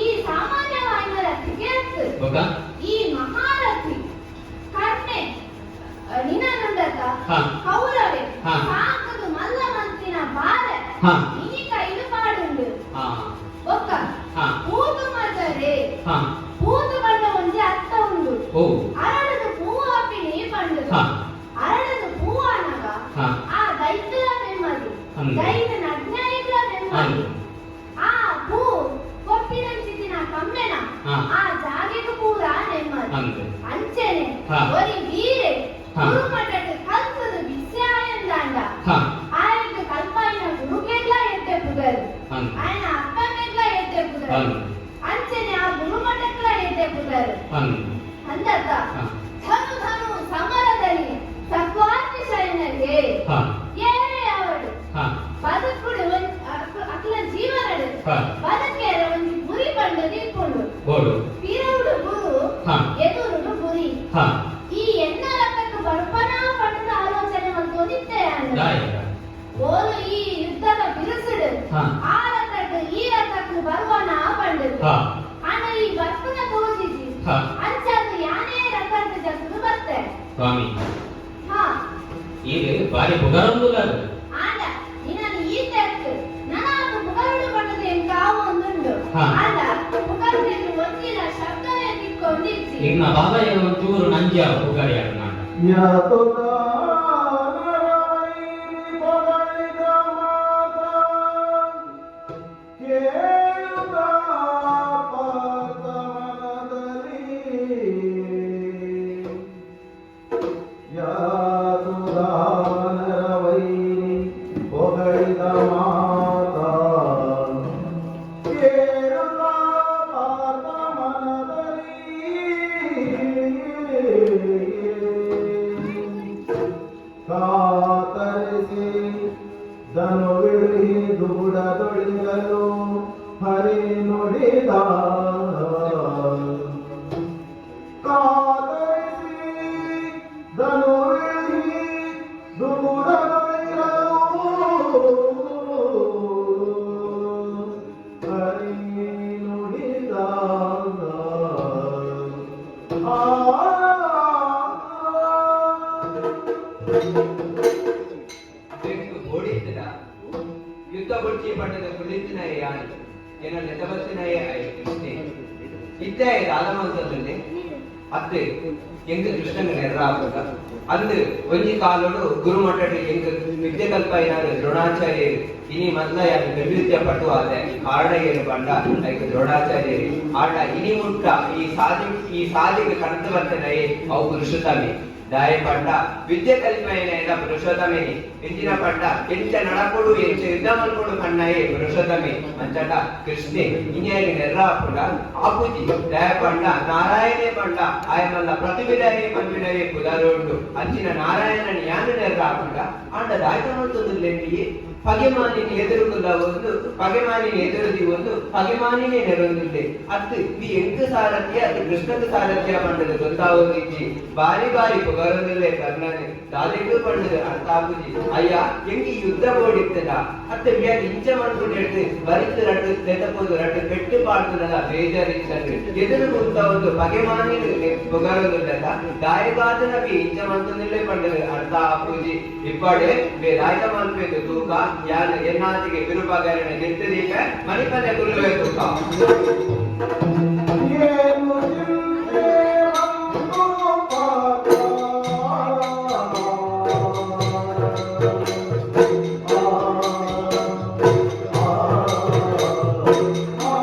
ಈ ಸಾಮಾನ್ಯವಾಯಿನ ರಥಿಗೆ ಅತ್ತು. ಬೊಕ? ಈ ಮಹಾರಥಿ ಕರ್ಣೆ ನಿನನುಂಡತ ಕೌರವೆ ಸಾಕದು ಮಲ್ಲ ಮಂತಿನ ಬಾರೆ ಇನಿ ಕೈಲು ಪಾಡುಂಡು. ಬೊಕ್ಕ ಪೂತು ಮಜರೆ. ಪೂತು ಪಂಡ ಒಂಜಿ ಅರ್ಥ ಉಂಡು. ಅರಳದು ಪೂ ಅಪಿನಿ ಪಂಡು. ಅರಳದು ಪೂ ಅನಗ ಆ ದೈತ್ಯರ ನೆಮ್ಮದಿ, ದೈತನ ಅಜ್ಞಾನಿಗಳ ನೆಮ್ಮದಿ. ಆ ಪೂ ಕೊಪ್ಪಿನಂಚಿತ್ತಿನ ಕಮ್ಮೆನ ಆ ಜಾಗೆಗೂ ಪೂರ ನೆಮ್ಮದಿ. ಅಂಚೆನೆ ಒರಿ ವೀರೆ ಗುರುಮಠಟ್ ಕಲ್ತದು ಬಿಸ್ಯಾಯಂದಾಂಡ ಆಯಗ್ ಕಲ್ಪಾಯಿನ ಗುರುಕೆಗ್ಲ ಎಡ್ಡೆ ಪುದರ್, ಆಯನ ಅಪ್ಪಮೆಗ್ಲ ಎಡ್ಡೆ ಪುದರ್, ಅಂಚೆನೆ ಆ ಗುರುಮಠಕ್ಲ ಎಡ್ಡೆ ಪುದರ್. ಅಂದತ್ತ ಧನು ಧನು ಸಮರದಲ್ಲಿ ಸತ್ವಾತಿಶಯನಲ್ಲಿ ಏರೇ ಅವಳು ಬದುಕುಡು ಅಕ್ಲ ಜೀವನಡು ಬದುಕೇರ ಒಂಜಿ ಗುರಿ ಪಂಡು ದಿಪ್ಪುಂಡು. ಬೋಡು. ಪಿರವುಡು ಗುರು, ಎದುರುಡು ಗುರಿ. ಈ ಎನ್ನ ರಥಕ್ಕೆ ಬರ್ಪನಾ ಪಂಡದ ಆಲೋಚನೆ ಮಲ್ತೊಂದಿತ್ತೆ. ದಾಯ? ಓಲು ಈ ಯುದ್ಧದ ಬಿರುಸುಡು ಆ ರಥಕ್ಕೆ ಈ ರಥಕ್ಕೆ ಬರುವನ ಪಂಡು. ಆನ ಈ ಬರ್ಪನ ತೋಜಿಜಿ. ಅಂಚಾದ ಯಾನೇ ರಥಕ್ಕೆ ಜಸುದು ಬರ್ತೆ. ಸ್ವಾಮಿ, ಇದು ಬಾರಿ ಪುಗರೊಂದುಲ್ಲರು. ಆಂಡ ನಿನ್ನನ್ನು ಈ ತೆತ್ತು ನನಾದ ಪುಗರುಡು ಪಂಡದ ಎಂಕಾವು ಒಂದುಂಡು. ಆಂಡ ಪುಗರುಡು ಒಂಜಿನ ಶಬ್ದವೇ ತಿಕ್ಕೊಂಡಿಜ್ಜಿ. ಇನ್ನ ಬಾಬಾ ಒಂಚೂರು ನಂಜಿ ಪುಗರಿ ನಾಂಡ. ಯಾತುದಾನರವೈರಿ ಪೊಗಳಿದ ಮಾತ ಕೇಳುತ್ತ ಪಾರ್ಥ ಮನದಲ್ಲಿ. ಯಾತುದಾನರವೈರಿ ಪೊಗಳಿದ ಮಾತ ಕೇಳುತ್ತ ಪಾರ್ಥ ಮನದಲ್ಲಿ. ಕಾತರಿಸಿ ಧನುವಿಳಿ ದುಗುಡದೊಳಿರಲು ಹರಿ ನುಡಿದ. ಕಾತರಿಸಿ ಧನುವಿಳಿ ದುಗುಡದೊಳಿರಲು ಹರಿ ನುಡಿದ. ಆ ಬೆಕ್ಕು ಓಡಿತ್ತದ ಯುದ್ಧ ಬೊಡ್ಚಿ ಪಟ್ಟದ ಕುಳಿತಿನಾಯ ಯಾನು ಎನ್ನ ನೆತಬತ್ತಿನಾಯ ಆಯ್ ಕೃಷ್ಣೆ ಇತ್ತೆ ರಾಧಮಂತದಲ್ಲಿ ಅತ್ತೆ ಎಂಗ್ ಕೃಷ್ಣಂಗ ನೆರ್ರಾಪುಗ ಅಂದು ಒಂಜಿ ಕಾಲೋಡು ಗುರುಮಠಡ್ ಎಂಗ್ ವಿದ್ಯೆ ಕಲ್ಪಾಯಿನಾರು ದ್ರೋಣಾಚಾರ್ಯರು. ಇನಿ ಮಲ್ಲ ಯಾರು ಬಿಲ್ವಿದ್ಯೆ ಪಟು ಆದೆ ಕಾರಣ ಏನು ಪಂಡ ಐಕ್ ದ್ರೋಣಾಚಾರ್ಯರು. ಆಂಡ ಇನಿ ಮುಟ್ಟ ಈ ಸಾದಿ ಈ ಸಾದಿಗೆ ಕನತು ಬರ್ತನಾಯಿ ಅವು ಪುರುಷೋತ್ತಮಿ. ದಾಯ ಪಂಡ ವಿದ್ಯೆ ಕಲಿಪೈನ ಪುರುಷೋತ್ತಮೇನಿ. ಎಂಚಿನ ಪಂಡ ಎಂಚ ನಡಕೊಡು, ಎಂಚ ಯುದ್ಧ ಮಲ್ಕೊಡು ಕಣ್ಣಾಯೇ ಪುರುಷೋತ್ತಮೆ. ಅಂಚಂಡ ಕೃಷ್ಣೆ ಇನ್ಯಾಗಿ ನೆರ್ರ ಆಪುಂಡ ಆಪುಜಿ. ದಯ ಪಂಡ ನಾರಾಯಣೇ ಪಂಡ ಆಯಮಲ್ಲ ಪ್ರತಿಬಿಡಯೇ ಪನ್ಪಿಡಯೇ ಪುದಾರುಂಡು. ಅಂಚಿನ ನಾರಾಯಣನ ಯಾನು ನೆರ್ರ ಆಪುಂಡ. ಆಂಡ ದಾಯ್ತನೊಂದು ಪಗೆಮಾನಿನ ಎದುರುಕುಲ್ಲ ಒಂದು ಪಗೆಮಾನಿನ ಎದುರುದಿ ಒಂದು ಪಗೆಮಾನಿನೇ ನೆರೊಂದುಲ್ಲೆ. ಅತ್ತು ಈ ಎಂಕ್ ಸಾರಥ್ಯ ಅದು ಕೃಷ್ಣದ ಸಾರಥ್ಯ ಪಂಡದು ಗೊತ್ತಾವೊಂದಿಜ್ಜಿ. ಬಾರಿ ಬಾರಿ ಪುಗರೊಂದುಲ್ಲೆ ಕರ್ಣನೆ. ದಾದೆಗೂ ಪಂಡದು ಅರ್ಥ ಆಪುಜಿ. ಅಯ್ಯ, ಎಂಕಿ ಯುದ್ಧ ಬೋಡಿತ್ತದ ಅತ್ತ ಬಿಯಾಗಿ ಇಂಚ ಮನ್ಕೊಂಡು ಹೇಳ್ತು ಬರಿತು ರಟ್ಟು ನೆತಪೋದು ರಟ್ಟು ಪೆಟ್ಟು ಪಾಡ್ತದಲ್ಲ ಬೇಜಾರಿತ್ತಂದ್ರೆ ಎದುರು ಕುಂತ ಒಂದು ಪಗೆಮಾನಿನ ಪುಗರೊಂದುಲ್ಲದ ದಾಯಗಾದನ ಬಿ ಇಂಚ ಮಂತೊಂದುಲ್ಲೆ ಪಂಡದು ಅರ್ಥ ಆಪುಜಿ. ಇಪ್ಪಾಡೆ ಬೇ ದಾಯ್ತ ಮನ್ಪೇದು ತೂಕ ಯಾನ್ ಎನ್ನಾತಿಗೆ ಬಿರುಪಾಗಾರನ ಗೆತ್ತದೀಪ ಮಣಿಪನೆ ಕುಲ್ಲುವೆ ತೂಕ. ಏನು ಚಿಂತೆ ಬಂತು ಪಾತಾಳ. ಆ, ಆ,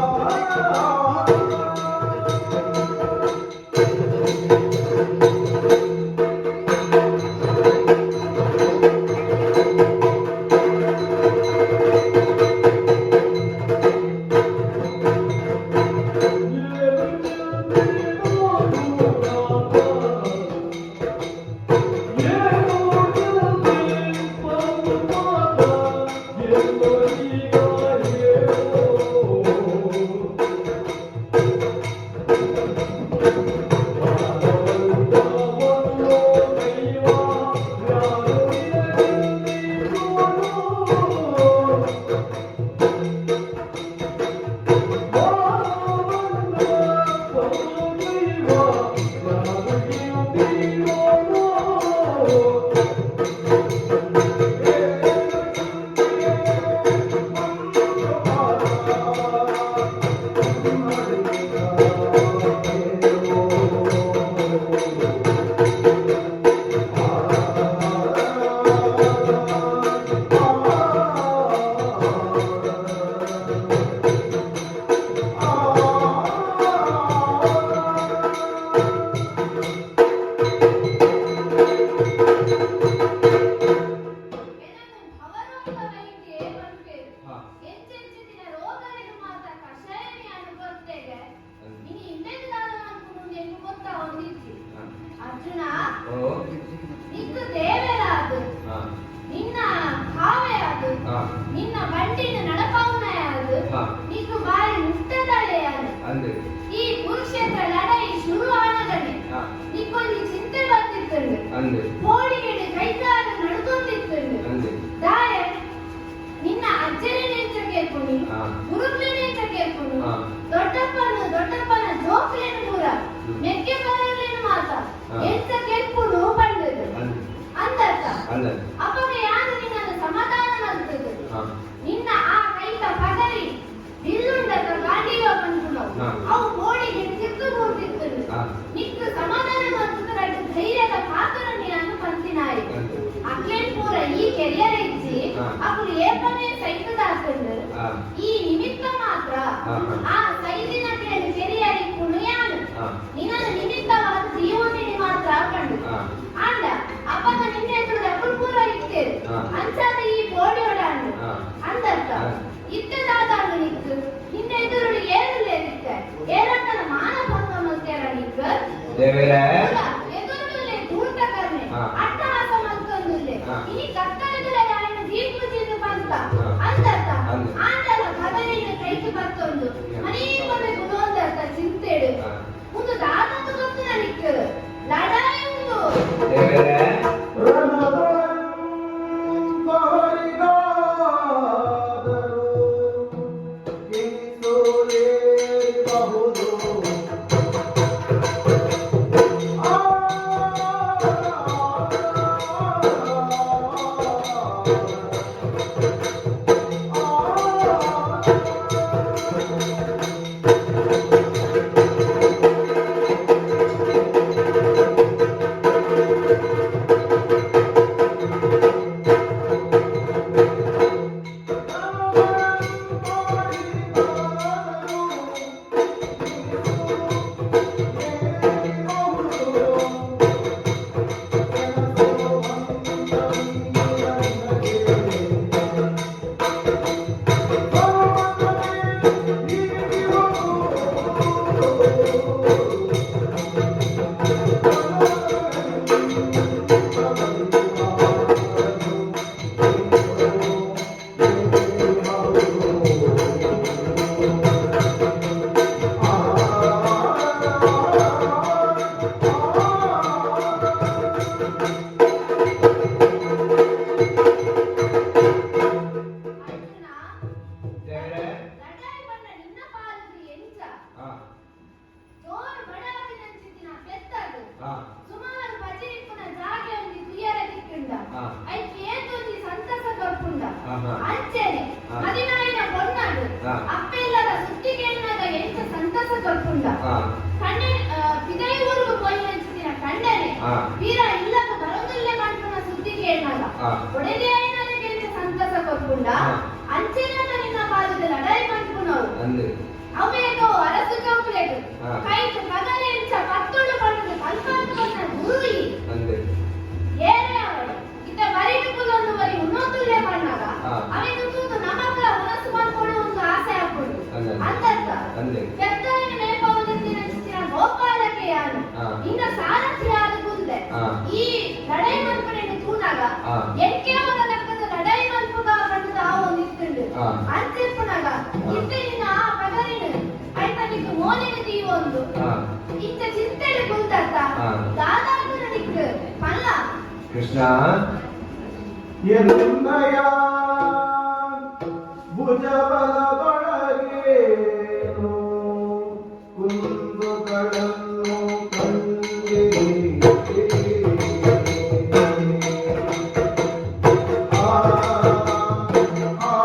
ಆ, ಎನನು ಭವರೋಗ ವೈದ್ಯೆ ಪನ್ಪೇರು. ಎಂಚೆಂಚಿತ್ತಿನ ರೋಗಲೆಗ್ ಮಾತ ಕಷಾಯನೆ ಯಾನ್ ಕೊರ್ತೆಗೆ. ಇನಿ ಇಂಬೆಗ್ ದಾದ ಮನ್ಪುನು ಎಂಕ್ ಗೊತ್ತಾವೊಂದಿಜ್ಜಿ. ಅರ್ಜುನ, ಓ. ನಿಕ್ಕ್ ದೇವೆರಾದ್, ನಿನ್ನ ಕಾವೆಯಾದ್, ನಿನ್ನ ಬಂಡಿನ ನಡಪಾವುನಯಾದ್, ನಿಕ್ಕ್ ಬಾರಿ ಮುಷ್ಟದಾಳೆಯಾದ್. ಅಂದು. ಈ ಕುರುಕ್ಷೇತ್ರ ಲಡಾಯಿ ಶುರು ಆನಗನೆ ನಿಕ್ಕೊಂಜಿ ಚಿಂತೆ ಬತ್ತಿತ್ತುಂಡು. ಅಂದು. ಪೋಡಿಗೆಡ್ ಕೈಕಾಲು ನಡುಕೊಂದಿತ್ತುಂಡು. ಅಂದು. ದಾಯೆ ನಿನ್ನ ಅಜ್ಜನೇ ಎಂಚ ಕೇಳ್ಪುನಿ, ಗುರುಕ್ಲೆನೆ ಎಂಚ ಕೇಳ್ಪುನು, ದೊಡ್ಡಪ್ಪನು ದೊಡ್ಡಪ್ಪನ ಜೋಕ್ಲೇನು ಪೂರ ಮೆಕ್ಕೆ ಬರಲೇನು ಮಾತ ಎಂಚ ಕೇಳ್ಪುನು ಪಂಡದು. ಅಂದು. ಅಂದರ್ಥ ಅಂದ. ಅಪಗ ಯಾನು ನಿನ್ನನ್ನು ಸಮಾಧಾನ ಮಲ್ತದು. ನಿನ್ನ ಆ ಕೈತ ಪಗರಿ ಬಿಲ್ಲುಂಡತ ಗಾಂಡೀವ ಪನ್ಪುನವು ಅವು ಗೋಡೆಗೆ ತಿರ್ತು ಮೂರ್ತಿತ್ತುಂಡು. ನಿಕ್ಕು ಸಮಾಧಾನ ಮಲ್ತದು ರಡ್ಡ್ ಧೈರ್ಯದ ಪಾತ್ರನ ಯಾನು ಪಂತಿನಾಯಿ. ಅಂದು. ಅಕ್ಲೇನ್ ಪೂರ ಈ ಕೆರಿಯರ್ ಇಜ್ಜಿ. ಅಕುಲು ಏಪನೇ ಸೈತದಾತುಂಡು. ಈ ನಿಮಿತ್ತ ಮಾತ್ರ. ಆ ಸೈದಿನ ಕೆರಿಯರ್ ಇಪ್ಪುನು ಯಾನು ನಿನ್ನ ನಿಮಿತ್ತವಾದ ಜೀವನಿಗೆ ಮಾತ್ರ ಪಂಡು. ಆಂಡ ಅಪ್ಪಗ ನಿನ್ನ ಎದುರು ಅಕುಲು ಪೂರ ಇತ್ತೇರು. ಅಂಚಾದ ಈ ಬೋಡಿಯೋಡಾಂಡು. ಅಂದರ್ಥ ಇತ್ತದಾದಾಂಡು ನಿಕ್ಕು ನಿನ್ನ ಎದುರು ಏರುಲೇರಿತ್ತ ಏರಂತನ ಮಾನ ಭಂಗ ಮಲ್ತೇರ ನಿಕ್ಕು. ದೇವರೇ. ಎದುರುಲೇ ಧೂರ್ತ ಕರ್ಣೆ ಅಟ್ಟಹಾಸ ಮಲ್ತೊಂದುಲ್ಲೆ. ಇನಿ ಕತ್ತಲೆದುರ ಯಾರನ್ನ ದೀಪು ಚಿಂದು ಪಂತ. ಅಂದರ್ಥ ಅಂದ್. ಆಂಡಲ ಕದಲಿನ ಕೈಕ್ ಬತ್ತೊಂದು ಮನೀ ಕೊನೆ ಗುಣೋಂದರ್ಥ ಚಿಂತೆಡು. ಒಂದು ದಾದಂದು ಗೊತ್ತು ನಿಕ್ಕು ಲಡಾಯಿ ಉಂಡು. ದೇವರೇ. ರಣದೊಳಂಬವರಿಗಾದರೂ ಗಿಣಿಸೋಲೇರಬಹುದು. ಆ ಅಪ್ಪೆ ಇಲ್ಲದ ಸುದ್ದಿ ಕೇಳಿನಾಗ ಎಂಚ ಸಂತಸ ಕೊರ್ಪುಂಡ. ಕಣ್ಣೆ ಪಿದೈ ಊರುಗು ಪೋಯಿನಂಚಿತ್ತಿನ ಕಂಡನೆ ವೀರ ಇಲ್ಲದ ಬರೋದಿಲ್ಲೆ ಪನ್ಪುನ ಸುದ್ದಿ ಕೇಳಿನಾಗ ಒಡೆದೇ ಆಯಿನದಕ್ಕೆ ಎಂಚ ಸಂತಸ ಕೊರ್ಪುಂಡ. ಅಂಚೆನೆ ನಿನ್ನ ಪಾದದ ಲಡಾಯಿ ಪನ್ಪುನವು. ಅವೇಗೋ ಅರಸು ಜೋಕುಲೆಗ್ ಕೈಟ್ ಪಗರೆ ಎಂಚ ಪತ್ತೊಡು ಪಂಡುದು ಕಲ್ಪಾದ್ ಕೊರ್ನ ಗುರು ಈ. ಏರೇ ಅವಳು ಇತ್ತ ಬರಿಟ್ ಕುಲೊಂದು ಬರಿ ಉನ್ನೊಂದುಲ್ಲೆ ಪಣ್ಣಾಗ ಅವೆನ್ ತೂದು ನಮಕ್ಲ ಉನಸು ಮಲ್ಪೊಡು ಒಂದು ಆಸೆ ಆಪುಂಡು. ಅಂದತ್ತ? ಪೆತ್ತಲೆನ್ ಮೇಪಾವೊಂದಿತ್ತಿನಂಚಿತ್ತಿನ ಗೋಪಾಲಕೆ ಯಾನ್ ನಿನ್ನ ಸಾರಥಿಯಾದ್ ಕುಲ್ದೆ. ಈ ಲಡಾಯಿ ಮಲ್ಪುನೆನ್ ತೂನಗ ಎಂಕೇ ಒರ ಲಕ್ಕದ ಲಡಾಯಿ ಮಲ್ಪುಗ ಪಂಡುದು ಆವೊಂದಿತ್ತುಂಡು. ಅಂಚಿಪ್ಪುನಗ ಇತ್ತೆ ನಿನ್ನ ಆ ಪಗರಿನ್ ಐತ ನಿಕ್ಕ್ ಮೋನೆಗ್ ದೀವೊಂದು ಇಂಚ ಚಿಂತೆಡ್ ಕುಲ್ದತ್ತ? ದಾದಾಂಡಲ ನಿಕ್ಕ್ ಪಲ್ಲ. ಕೃಷ್ಣ. ಎನ್ನಯ ಭುಜಬಲದೊಳಗೇನು ಕುಂದುಗಳನ್ನು ಕಂಡೆ. ಆ ಆ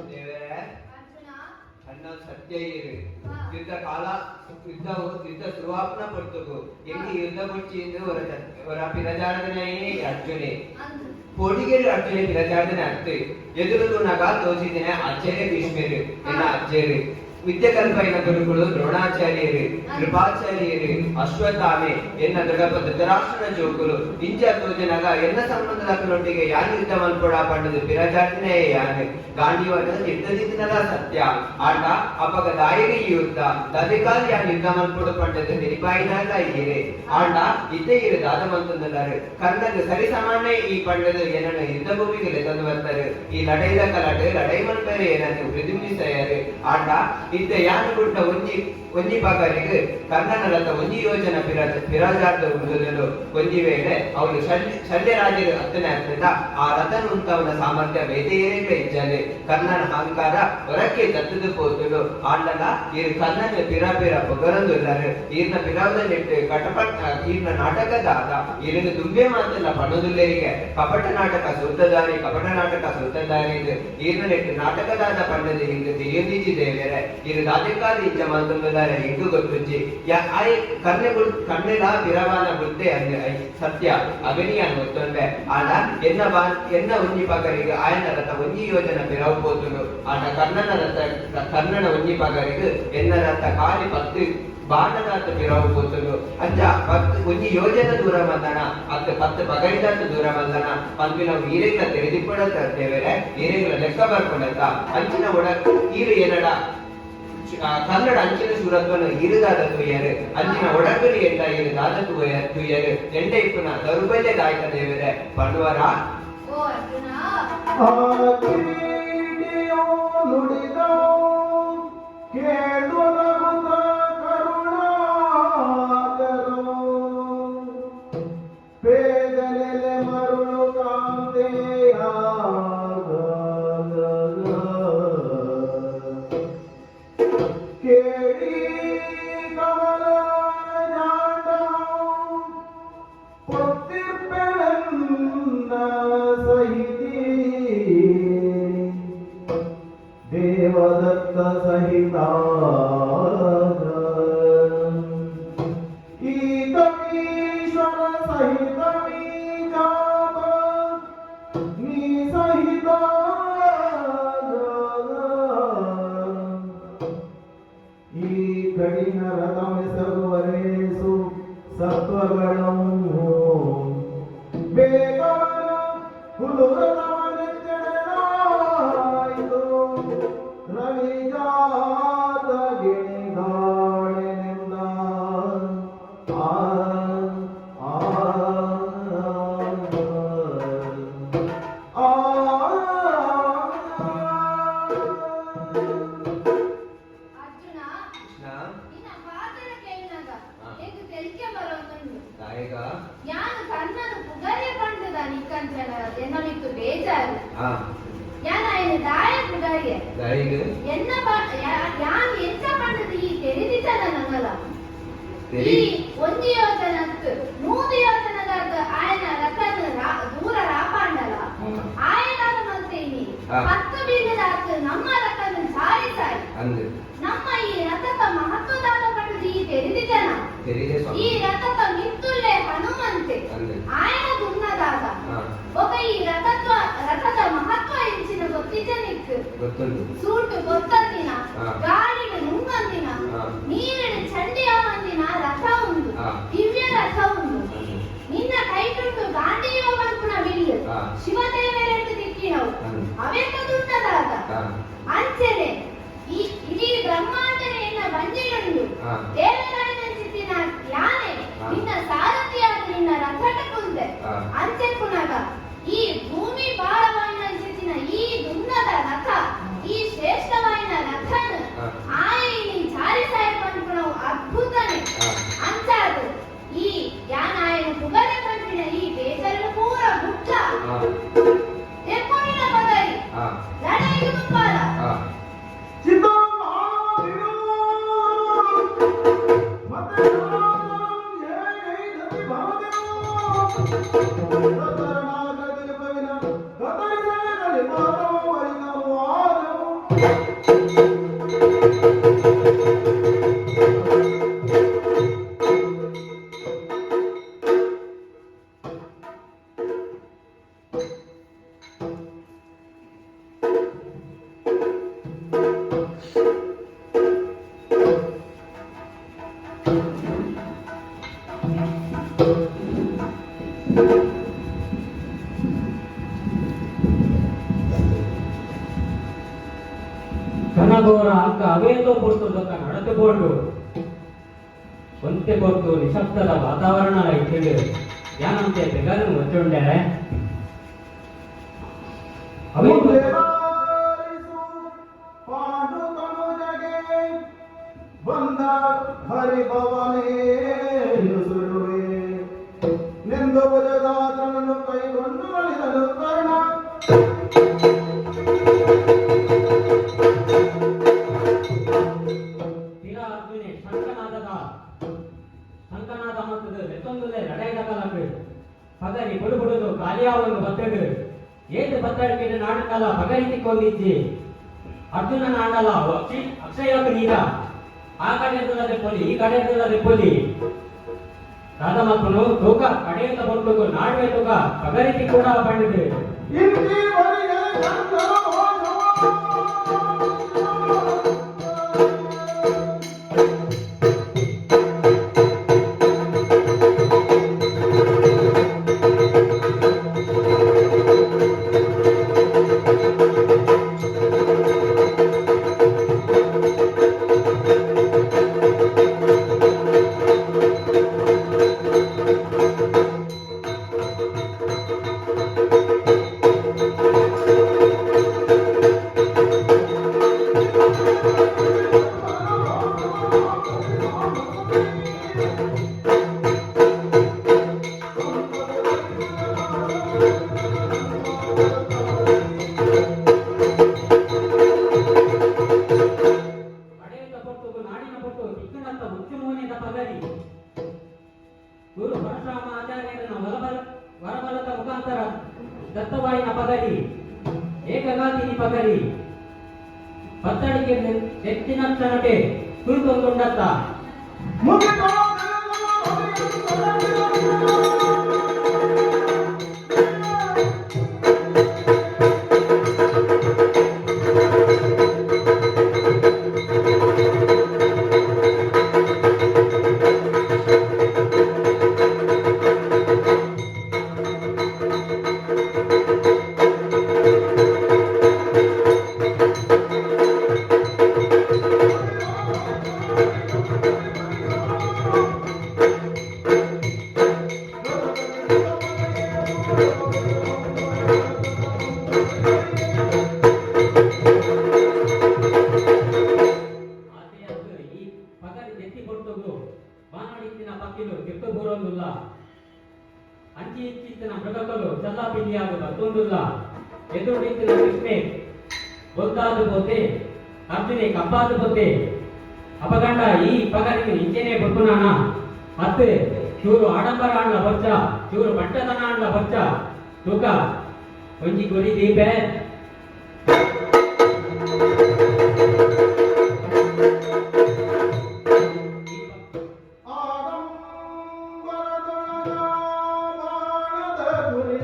ದೇವರೇ. ಅರ್ಜುನ. ಅಣ್ಣ, ಸತ್ಯ ಇರು. ಯುದ್ಧ ಕಾಲ, ಯುದ್ಧ ಯುದ್ಧ ಶುರುವಾಪನ ಪಡ್ತುಗು ಎಲ್ಲಿ ಯುದ್ಧ ಬುಡ್ಚಿ ಹೊರ ಹೊರ ಪಿರಜಾರದನೇ ಅರ್ಜುನೆ. ಅಂದು. ಪೋಡಿಗೇರಿ ಅರ್ಜುನೆ ಪಿರಜಾರದನೆ ಅತ್ತೆ. ಎದುರು ತೂನಗ ತೋಜಿದಿನ ಆಚಾರ್ಯ ಭೀಷ್ಮರು, ಎನ್ನ ಅಜ್ಜೇರು, ವಿದ್ಯೆ ಕಲ್ಪೈನ ಗುರುಗಳು ದ್ರೋಣಾಚಾರ್ಯರು, ಕೃಪಾಚಾರ್ಯರು, ಅಶ್ವತ್ಥಾಮೆ, ಎನ್ನ ದೊಡ್ಡಪ್ಪ ಧೃತರಾಷ್ಟ್ರನ ಜೋಕುಲು ಇಂಚ ತೋಜನಗ ಎನ್ನ ಸಂಬಂಧದ ಯಾನ್ ಯುದ್ಧ ಮಲ್ಪೊಡ ಪಂಡದು ಪಿರಜಾರದನೇ ಯಾನ್. ಗಾಂಡಿವನ ಯುದ್ಧದಿತ್ತಿನಲ ಸತ್ಯ. ಆಂಡ ಅಪಗ ದಾಯಿಗೆ ಈ ಯುದ್ಧ ದದಿಕಾಲ್ ಯಾನ್ ಯುದ್ಧ ಮಲ್ಪೊಡು ಪಂಡದು ತೆರಿಪಾಯಿನಾಗ ಇರೆ. ಆಂಡ ಇತ್ತೆ ಇರು ದಾದ ಮಂತಂದುಲ್ಲಾರು? ಕರ್ಣಗ್ ಸರಿ ಸಮಾನ ಈ ಪಂಡದು ಏನನ್ನು ಯುದ್ಧ ಭೂಮಿಗೆ ಲೆತೊಂದು ಬರ್ತಾರೆ. ಈ ಲಡೈದ ಕಲಾಟೆ ಲಡೈ ಮಲ್ಪೆರೆ ಏನನ್ನು ಪ್ರತಿಬಿಂಬಿಸಾಯರು. ಆಂಡ ಇತ್ತೆ ಯಾನ್ ಗುಡ್ಡ ಒಂಜಿ ಒಂಜಿ ಪಗರಿಗ್ ಕರ್ಣನ ರಥ ಒಂಜಿ ಯೋಜನ ಪಿರಾಜ ಪಿರಾಜಾರ್ದ ಉಂದುದಲು. ಒಂಜಿ ವೇಳೆ ಅವನು ಶಲ್ಯ ಶಲ್ಯರಾಜರು ಅತ್ತನೆ ಅತ್ತದ ಆ ರಥನ ಉಂತವನ ಸಾಮರ್ಥ್ಯ ಬೇತೆ ಇಜ್ಜಾಲೆ. ಕರ್ಣನ ಅಹಂಕಾರ ಹೊರಕ್ಕೆ ದತ್ತದು ಪೋತುಲು. ಆಂಡಲ ಈರ್ ಕರ್ಣನ ಪಿರ ಪಿರ ಪೊಗರೊಂದುಲ್ಲರು. ಈರ್ನ ಪಿರಾವದ ನೆಟ್ಟು ಕಟಪಟ್ ಈರ್ನ ನಾಟಕದಾದ ಈರನ್ನು ದುಂಬೆ ಮಾತೆಲ್ಲ ಪಣದುಲ್ಲೇರಿಗೆ. ಕಪಟ ನಾಟಕ ಸೂತ್ರಧಾರಿ, ಕಪಟ ನಾಟಕ ಸೂತ್ರಧಾರಿ ಇದು. ಈರ್ನ ನೆಟ್ಟು ನಾಟಕದಾದ ಪಂಡದು ಇಂದು ತಿಳಿಯೊಂದಿಜ್ಜಿ ದೇವೆರೆ. ಈರು ದಾದೆಕಾದ ಇಂಚ ಮಲ್ತೊಂದುಲ್ಲಾರೆ ಎಂಕು ಗೊತ್ತುಜ್ಜಿ. ಆಯ್ ಕರ್ಣೆ ಬುಡ್ ಕಣ್ಣೆಲ ಪಿರವಾನ ಬುದ್ಧೆ ಅಂದ್ I ಸತ್ಯ ಅಗನಿಯಾನ್ ಗೊತ್ತೊಂಡೆ. ಆಂಡ ಎನ್ನ ಬಾ ಎನ್ನ ಒಂಜಿ ಪಗರಿಗೆ ಆಯನ ರಥ ಒಂಜಿ ಯೋಜನ ಪಿರವು ಪೋತುಂಡು. ಆಂಡ ಕರ್ಣನ ರಥ, ಕರ್ಣನ ಒಂಜಿ ಪಗರಿಗೆ ಎನ್ನ ರಥ ಖಾಲಿ 10 ಬಾಣದಾತ ಪಿರವು ಪೋತುಂಡು. ಅಂಚ 10 ಒಂಜಿ ಯೋಜನ ದೂರ ಬಂದನ ಅತ್ತ 10 ಪಗರಿದಾತ ದೂರ ಬಂದನ ಪನ್ಪಿನ ಈರೆಗ್ಲ ತೆರೆದಿಪ್ಪಡ ದೇವರೇ. ಈರೆಗ್ಲ ಲೆಕ್ಕ ಬರ್ಕೊಂಡತ್ತ ಅಂಚಿನ ಒಡ ಈರು ಏನಡ ಕನ್ನಡ ಅಂಚಿನ ಶೂರತ್ವನು ಇರುದಾದ ತುಯ್ಯರು. ಅಂಚಿನ ಒಡಗಲಿ ಎಂಡ ಇರುದಾದ ತುಯ್ಯರು? ಎಂಡ ಇಪ್ಪುನ ದೌರ್ಬಲ್ಯ ದಾಯಕ ದೇವರೇ ಪನ್ನುವರ? ಓ ಅರ್ಜುನ. ಆ ಕಿರೀಟಿಯು ನುಡಿದ ಕೇಳು ನಗುತ ಕರುಣಾಕರೋ, ಪೇದನೆಲೆ ಮರುಳು ಕಾಂತೆಯ, ಕೇಳಿ ಕಮಲ ಜಾಂಡ ಪೊತ್ತಿರ್ಪೆಳನ್ನ ಸಹಿತಿ ದೇವದತ್ತ ಸಹಿತ. ಕಠಿಣ ರಥಮೆಸಗುವರೇಸು ಸತ್ವಗಳು ಬೇಗವನ ಕುಲುರತವನೆಚ್ಚೆಡೆದಾಯಿತು ರವಿಜಾತ ಗಿಣಿಗಾಳಿನಿಂದ ಆ ಆ ಆ. ಅರ್ಜುನ, ಕೃಷ್ಣ. ನಿನ್ನ ಪಾತ್ರ ಕೇಳಿನಾಗ ಎಂಕ್ ತೆಲ್ಕೆ ಬರೋದುಂಡು. ನಾಯಕ. ಯಾನು ಕಣ್ಣನು ಪುಗರೆ ಪಂಡದ ನಿಕ್ಕಂಚನ ಎನ್ನ ಮಿತ್ತು ಬೇಜಾರು. ಯಾನ ಆಯನ ದಾಯ ಪುಗರ್ಯೆ? ದಾಯಿಗ್? ಎನ್ನ ಯಾನ್ ಎಂಚ ಪಂಡದ ಈ ತೆರಿದಿತನ ನಮಲ. ತೆರಿ. ಈ ಒಂಜಿ ಯೋಜನಕ್ 100 ಯೋಜನದಾದ ಆಯನ ರಥನ ದೂರ ರಾಪಾಂಡಲ ಆಯನಾದ ಮಲ್ತೇನಿ. 10 ಬೀಗದಾತ್ ನಮ್ಮ ರಥನ ಸಾರಿಸಾಯಿ. ಅಂದ್. ನಮ್ಮ ಈ ರಥದ ಮಹತ್ವದಾದ ಪಂಡದ ಈ ತೆರಿದಿತನ. ತೆರಿದೆ ಈ ಸ್ವಾಮಿ. ರಥದ ಮಿತ್ತುಲ್ಲೆ ಹನುಮಂತೆ. ಅಂದ್. ಆಯನ ದುನ್ನದಾಗ ಒಬ್ಬ ಈ ರಥದ ಮಹತ್ವ ಎಂಚಿನ ಗೊತ್ತಿಜನಿಕ್? ಗೊತ್ತುಂಟು. ಸೂಟು ಗೊತ್ತಂದಿನ, ಗಾಳಿಡು ನುಂಗಂದಿನ, ನೀರಿಡು ಚಂಡಿ ಆವಂದಿನ ರಥ ಉಂಡು. ದಿವ್ಯ ರಥ ಉಂಡು. ನಿನ್ನ ಕೈಟುಂಟು ಗಾಂಡೀವ ಪನ್ಪುನ ಬಿಲ್ಲು. ಶಿವದೇವರೆಂದು ದಿಕ್ಕಿನವು. ಅವೆತ ದುನ್ನದಾಗ ಅಂಚೆನೆ ಈ ಇಡೀ ಬ್ರಹ್ಮಾಂಡನೆ ಎನ್ನ ಬಂಜಿಡುಂಡು. ದೇವರಾಯನಂಚಿತ್ತಿನ ಯಾನೆ ನಿನ್ನ ಸಾರಥಿಯಾದ ನಿನ್ನ ರಥಟ ಕುಂದೆ. ಅಂಚೆ ಪುನಗ ಈ ಭೂಮಿ ಭಾರವಾಯಿನಂಚಿತ್ತಿನ ಈ ದುನ್ನದ ರಥ, ಈ ಶ್ರೇಷ್ಠವಾಯಿನ ರಥನ ಆಯೆ ಚಾರಿಸಾಯ ಪನ್ಪುನವು ಅದ್ಭುತನೆ. ಅಂಚಾದು ಈ ಯಾನಾಯನ ಪುಗರೆ ಪನ್ಪಿನ ಈ ಬೇಜಾರಿನ ಪೂರ ಗುಟ್ಟ ಎಪ್ಪೊಡಿನ ಪಗರಿ ಲಡಾಯಿಗೆ ದುಂಬಾಲ. ಕನಗೋರ ಅಂಕ ಅವೇತೋ ಪೊರ್ತುದಕ್ಕ ನಡತೆ ಬೋಡು ಒಂತೆ ಪೊರ್ತು ನಿಶಬ್ದದ ವಾತಾವರಣ ಇಟ್ಟಿಡು ಯಾನಂತೆ ಬೆಗರನ್ನು ಒಚ್ಚುಂಡೆ ಅವೇತೋ. ಬಂದ ಹರಿಭವನೇ ಸುರುವೆ ನಿಂದು ಭುಜಗಾತ್ರನನ್ನು ಕೈಗೊಂಡು ಅಳಿದನು ಕರ್ಣ. ತೀರಾ ಅರ್ಜುನೆ ಶಂಕನಾದದ ಶಂಕನಾದ ಮತ್ತದು ಲೆತ್ತೊಂದುಲೆ ಲಡಾಯಿದ ಕಾಲಕ್ಕೆ ಪಗರಿ ಬುಡು ಬುಡುದು ಕಾಲಿಯಾವನ್ನು ಬತ್ತಡು ಏತು ಬತ್ತಡಿಕೆ ನಾಟಕಲ ಪಗರಿ ತಿಕ್ಕೊಂದಿಜ್ಜಿ. ಅರ್ಜುನ ನಾಡಲ ಅಕ್ಷಯಕ ನೀರ ಆ ಕಡೆ ಪೊಲಿ, ಈ ಕಡೆ ಪೊಲಿ ರಾಧ ಮಕ್ಕಳು ತೂಕ ಕಡೆಯಿಂದ ಬರ್ತುಕು ನಾಡುವೆ ತೂಕ ಪಗರಿ ತಿಕ್ಕೋಡ ಪಂಡಿತು. ಇಂತಿ ವರಿಯಲ ಕರ್ಣನ ಭೋಜವ. ಕಡೆಯಿಂದ ಪೊರ್ತುಗು ನಾಡಿನ ಪೊಟ್ಟು ತಿಕ್ಕನತ್ತ ಹುಚ್ಚು ಮೋನೆದ ಪಗರಿ ಗುರು ಪರಶುರಾಮ ಆಚಾರ್ಯರನ್ನ ವರಬಲದ ಮುಖಾಂತರ ದತ್ತವಾಯಿನ ಪಗರಿ, ಏಕಗಾತಿನಿ ಪಗರಿ ಬತ್ತಳಿಕೆ ನೆತ್ತಿನ ಕ್ಷಣಟೆ ತುಳುಕೊಂಡುಂಡತ್ತ. ಮುಗಿತೋ. ಪೊರ್ತುಗು ಬಾನಡಿತ್ತಿನ ಪಕ್ಕಿಲು ತಿರ್ತು ಬೂರೊಂದುಲ್ಲ. ಅಂಚಿ ಇಂಚಿತ್ತಿನ ಮೃಗಕಲು ಚಲ್ಲಾಪಿಲ್ಲಿಯಾದ ಬತ್ತೊಂದುಲ್ಲ. ಎದುರುಡಿತ್ತಿನ ಕೃಷ್ಣೆ ಬೊಲ್ತಾದು ಪೋತೆ, ಅರ್ಜುನೆ ಕಪ್ಪಾದು ಪೋತೆ. ಅಪಗಂಡ ಈ ಪಗರಿಗೆ ಇಂಚೆನೆ ಬೊಕ್ಕುನಾನ ಅತ್ತೆ. ಚೂರು ಆಡಂಬರ ಆಂಡ್ಲ ಬೊಚ್ಚ, ಚೂರು ಬಂಟತನ ಆಂಡ್ಲ ಬೊಚ್ಚ. ತೂಕ, ಒಂಜಿ ಗುರಿ ದೀಪೆ. ಆಡಂಬರದೊಳಗ ಬಾಣದ ಗುರಿ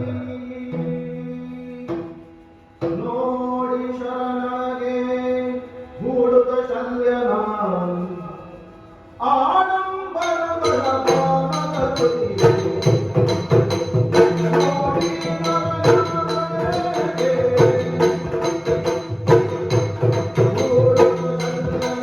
ನೋಡಿ ಶರಣಗೆ ಹೂಡುತ್ತ ಶಲ್ಯನ. ಆಡಂಬರದೊಳ ಬಾಣದ ಗುರಿ ನೋಡಿ ಶರಣಗೆ ಹೂಡುತ್ತ ಶಲ್ಯನ.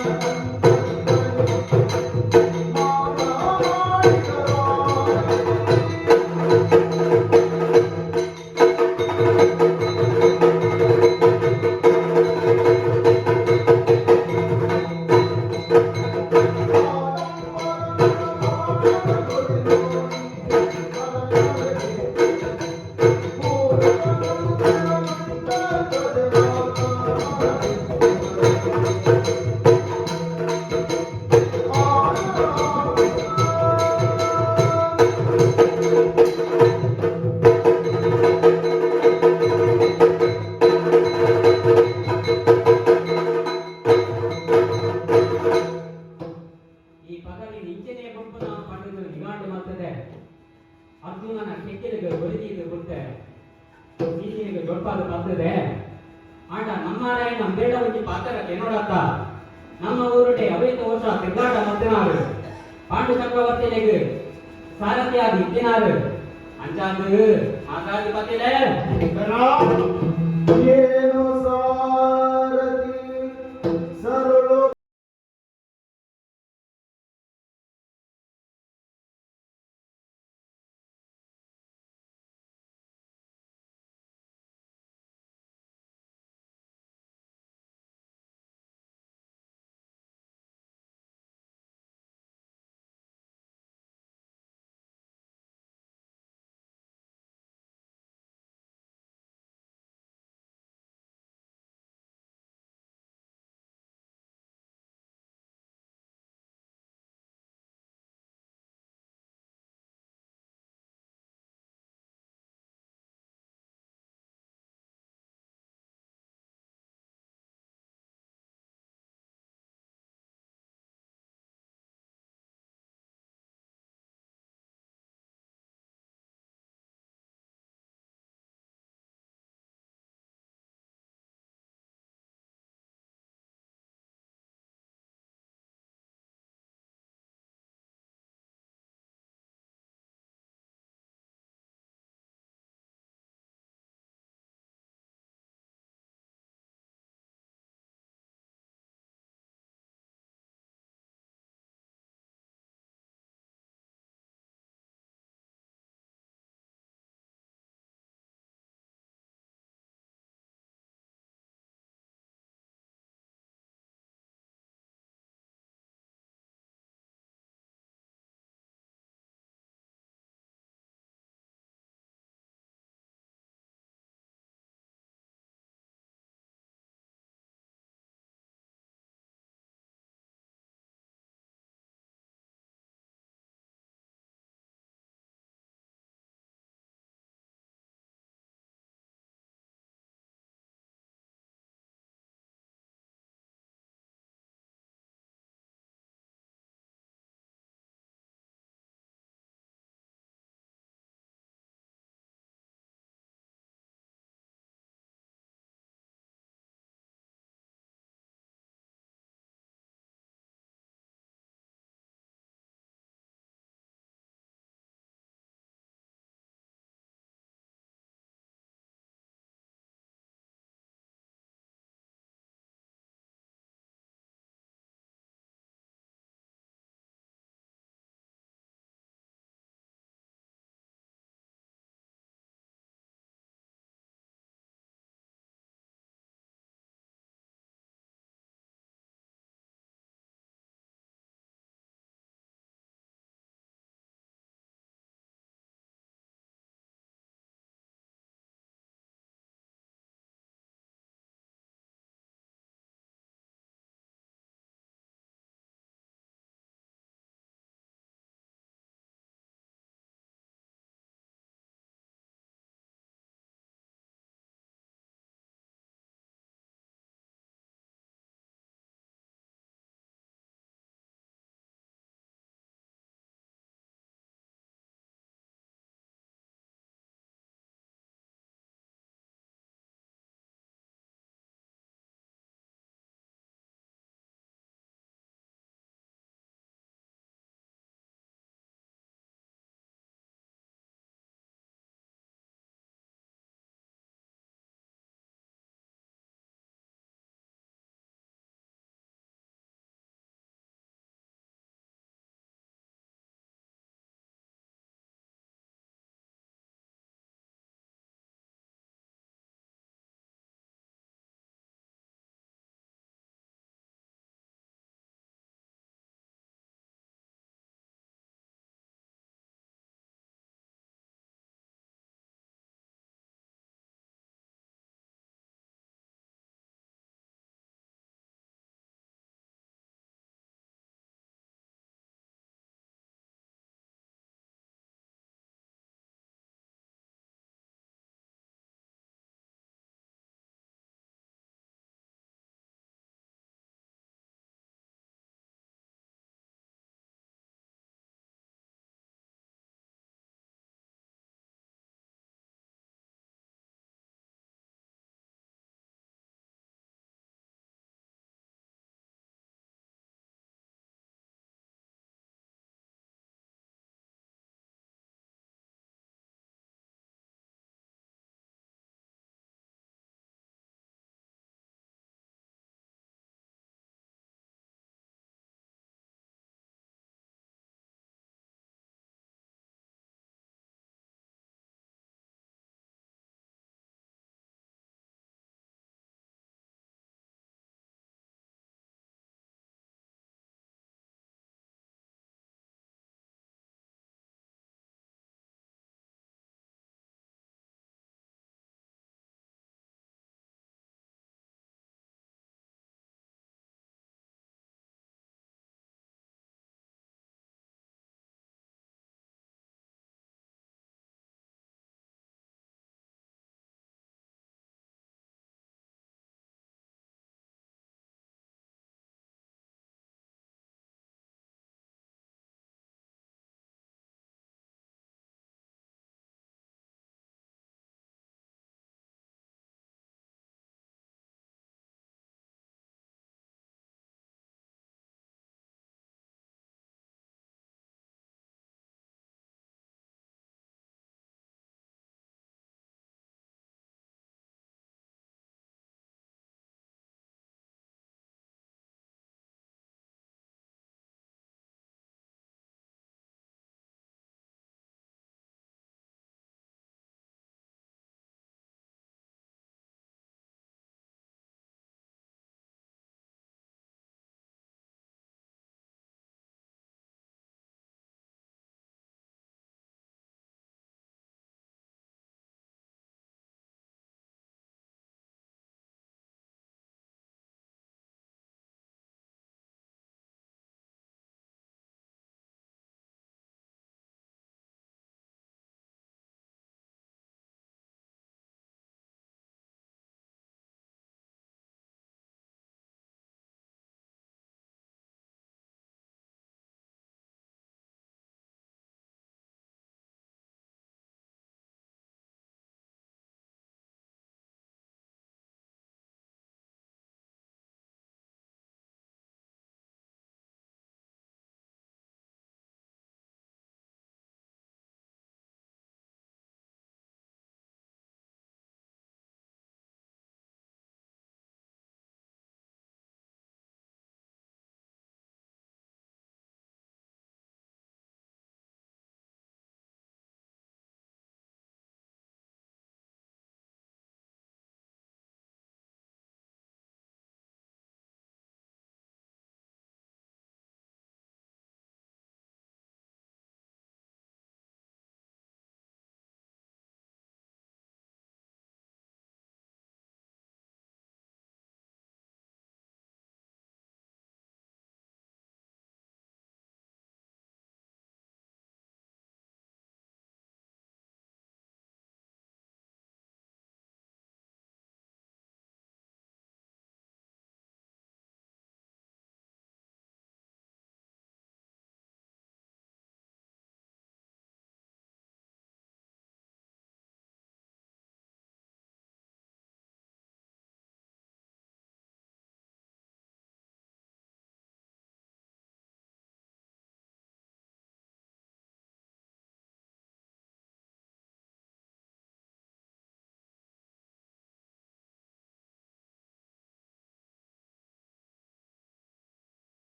ಈ ಪಗರಿ ಇಂಚನೆ ಬೊಂಪುನ ಪಂಡುದು ನಿಗಾಂಡು ಮಲ್ತದೆ. ಅರ್ಜುನನ ಕೆಕ್ಕಿಲಿಗೆ ಒಲಿದೀದು ಗುರ್ತೆ ನೀನಿಗೆ ಜೊಡ್ಪಾದ ಬರ್ತದೆ. ಆಂಡ ನಮ್ಮಾರಾಯ ನಂಬೇಡ ಒಂಜಿ ಪಾತ್ರ ಕೆನೋಡತ್ತ. ನಮ್ಮ ಊರುಡೆ ಅವೈತ ವರ್ಷ ತಿರ್ಗಾಟ ಮತ್ತಿನಾರು, ಪಾಂಡು ಚಕ್ರವರ್ತಿಲೆಗ್ ಸಾರಥಿಯಾದ ಇತ್ತಿನಾರು. ಅಂಚಾದು ಮಾತಾದಿ ಪತ್ತಿಲೆ. ಏನು?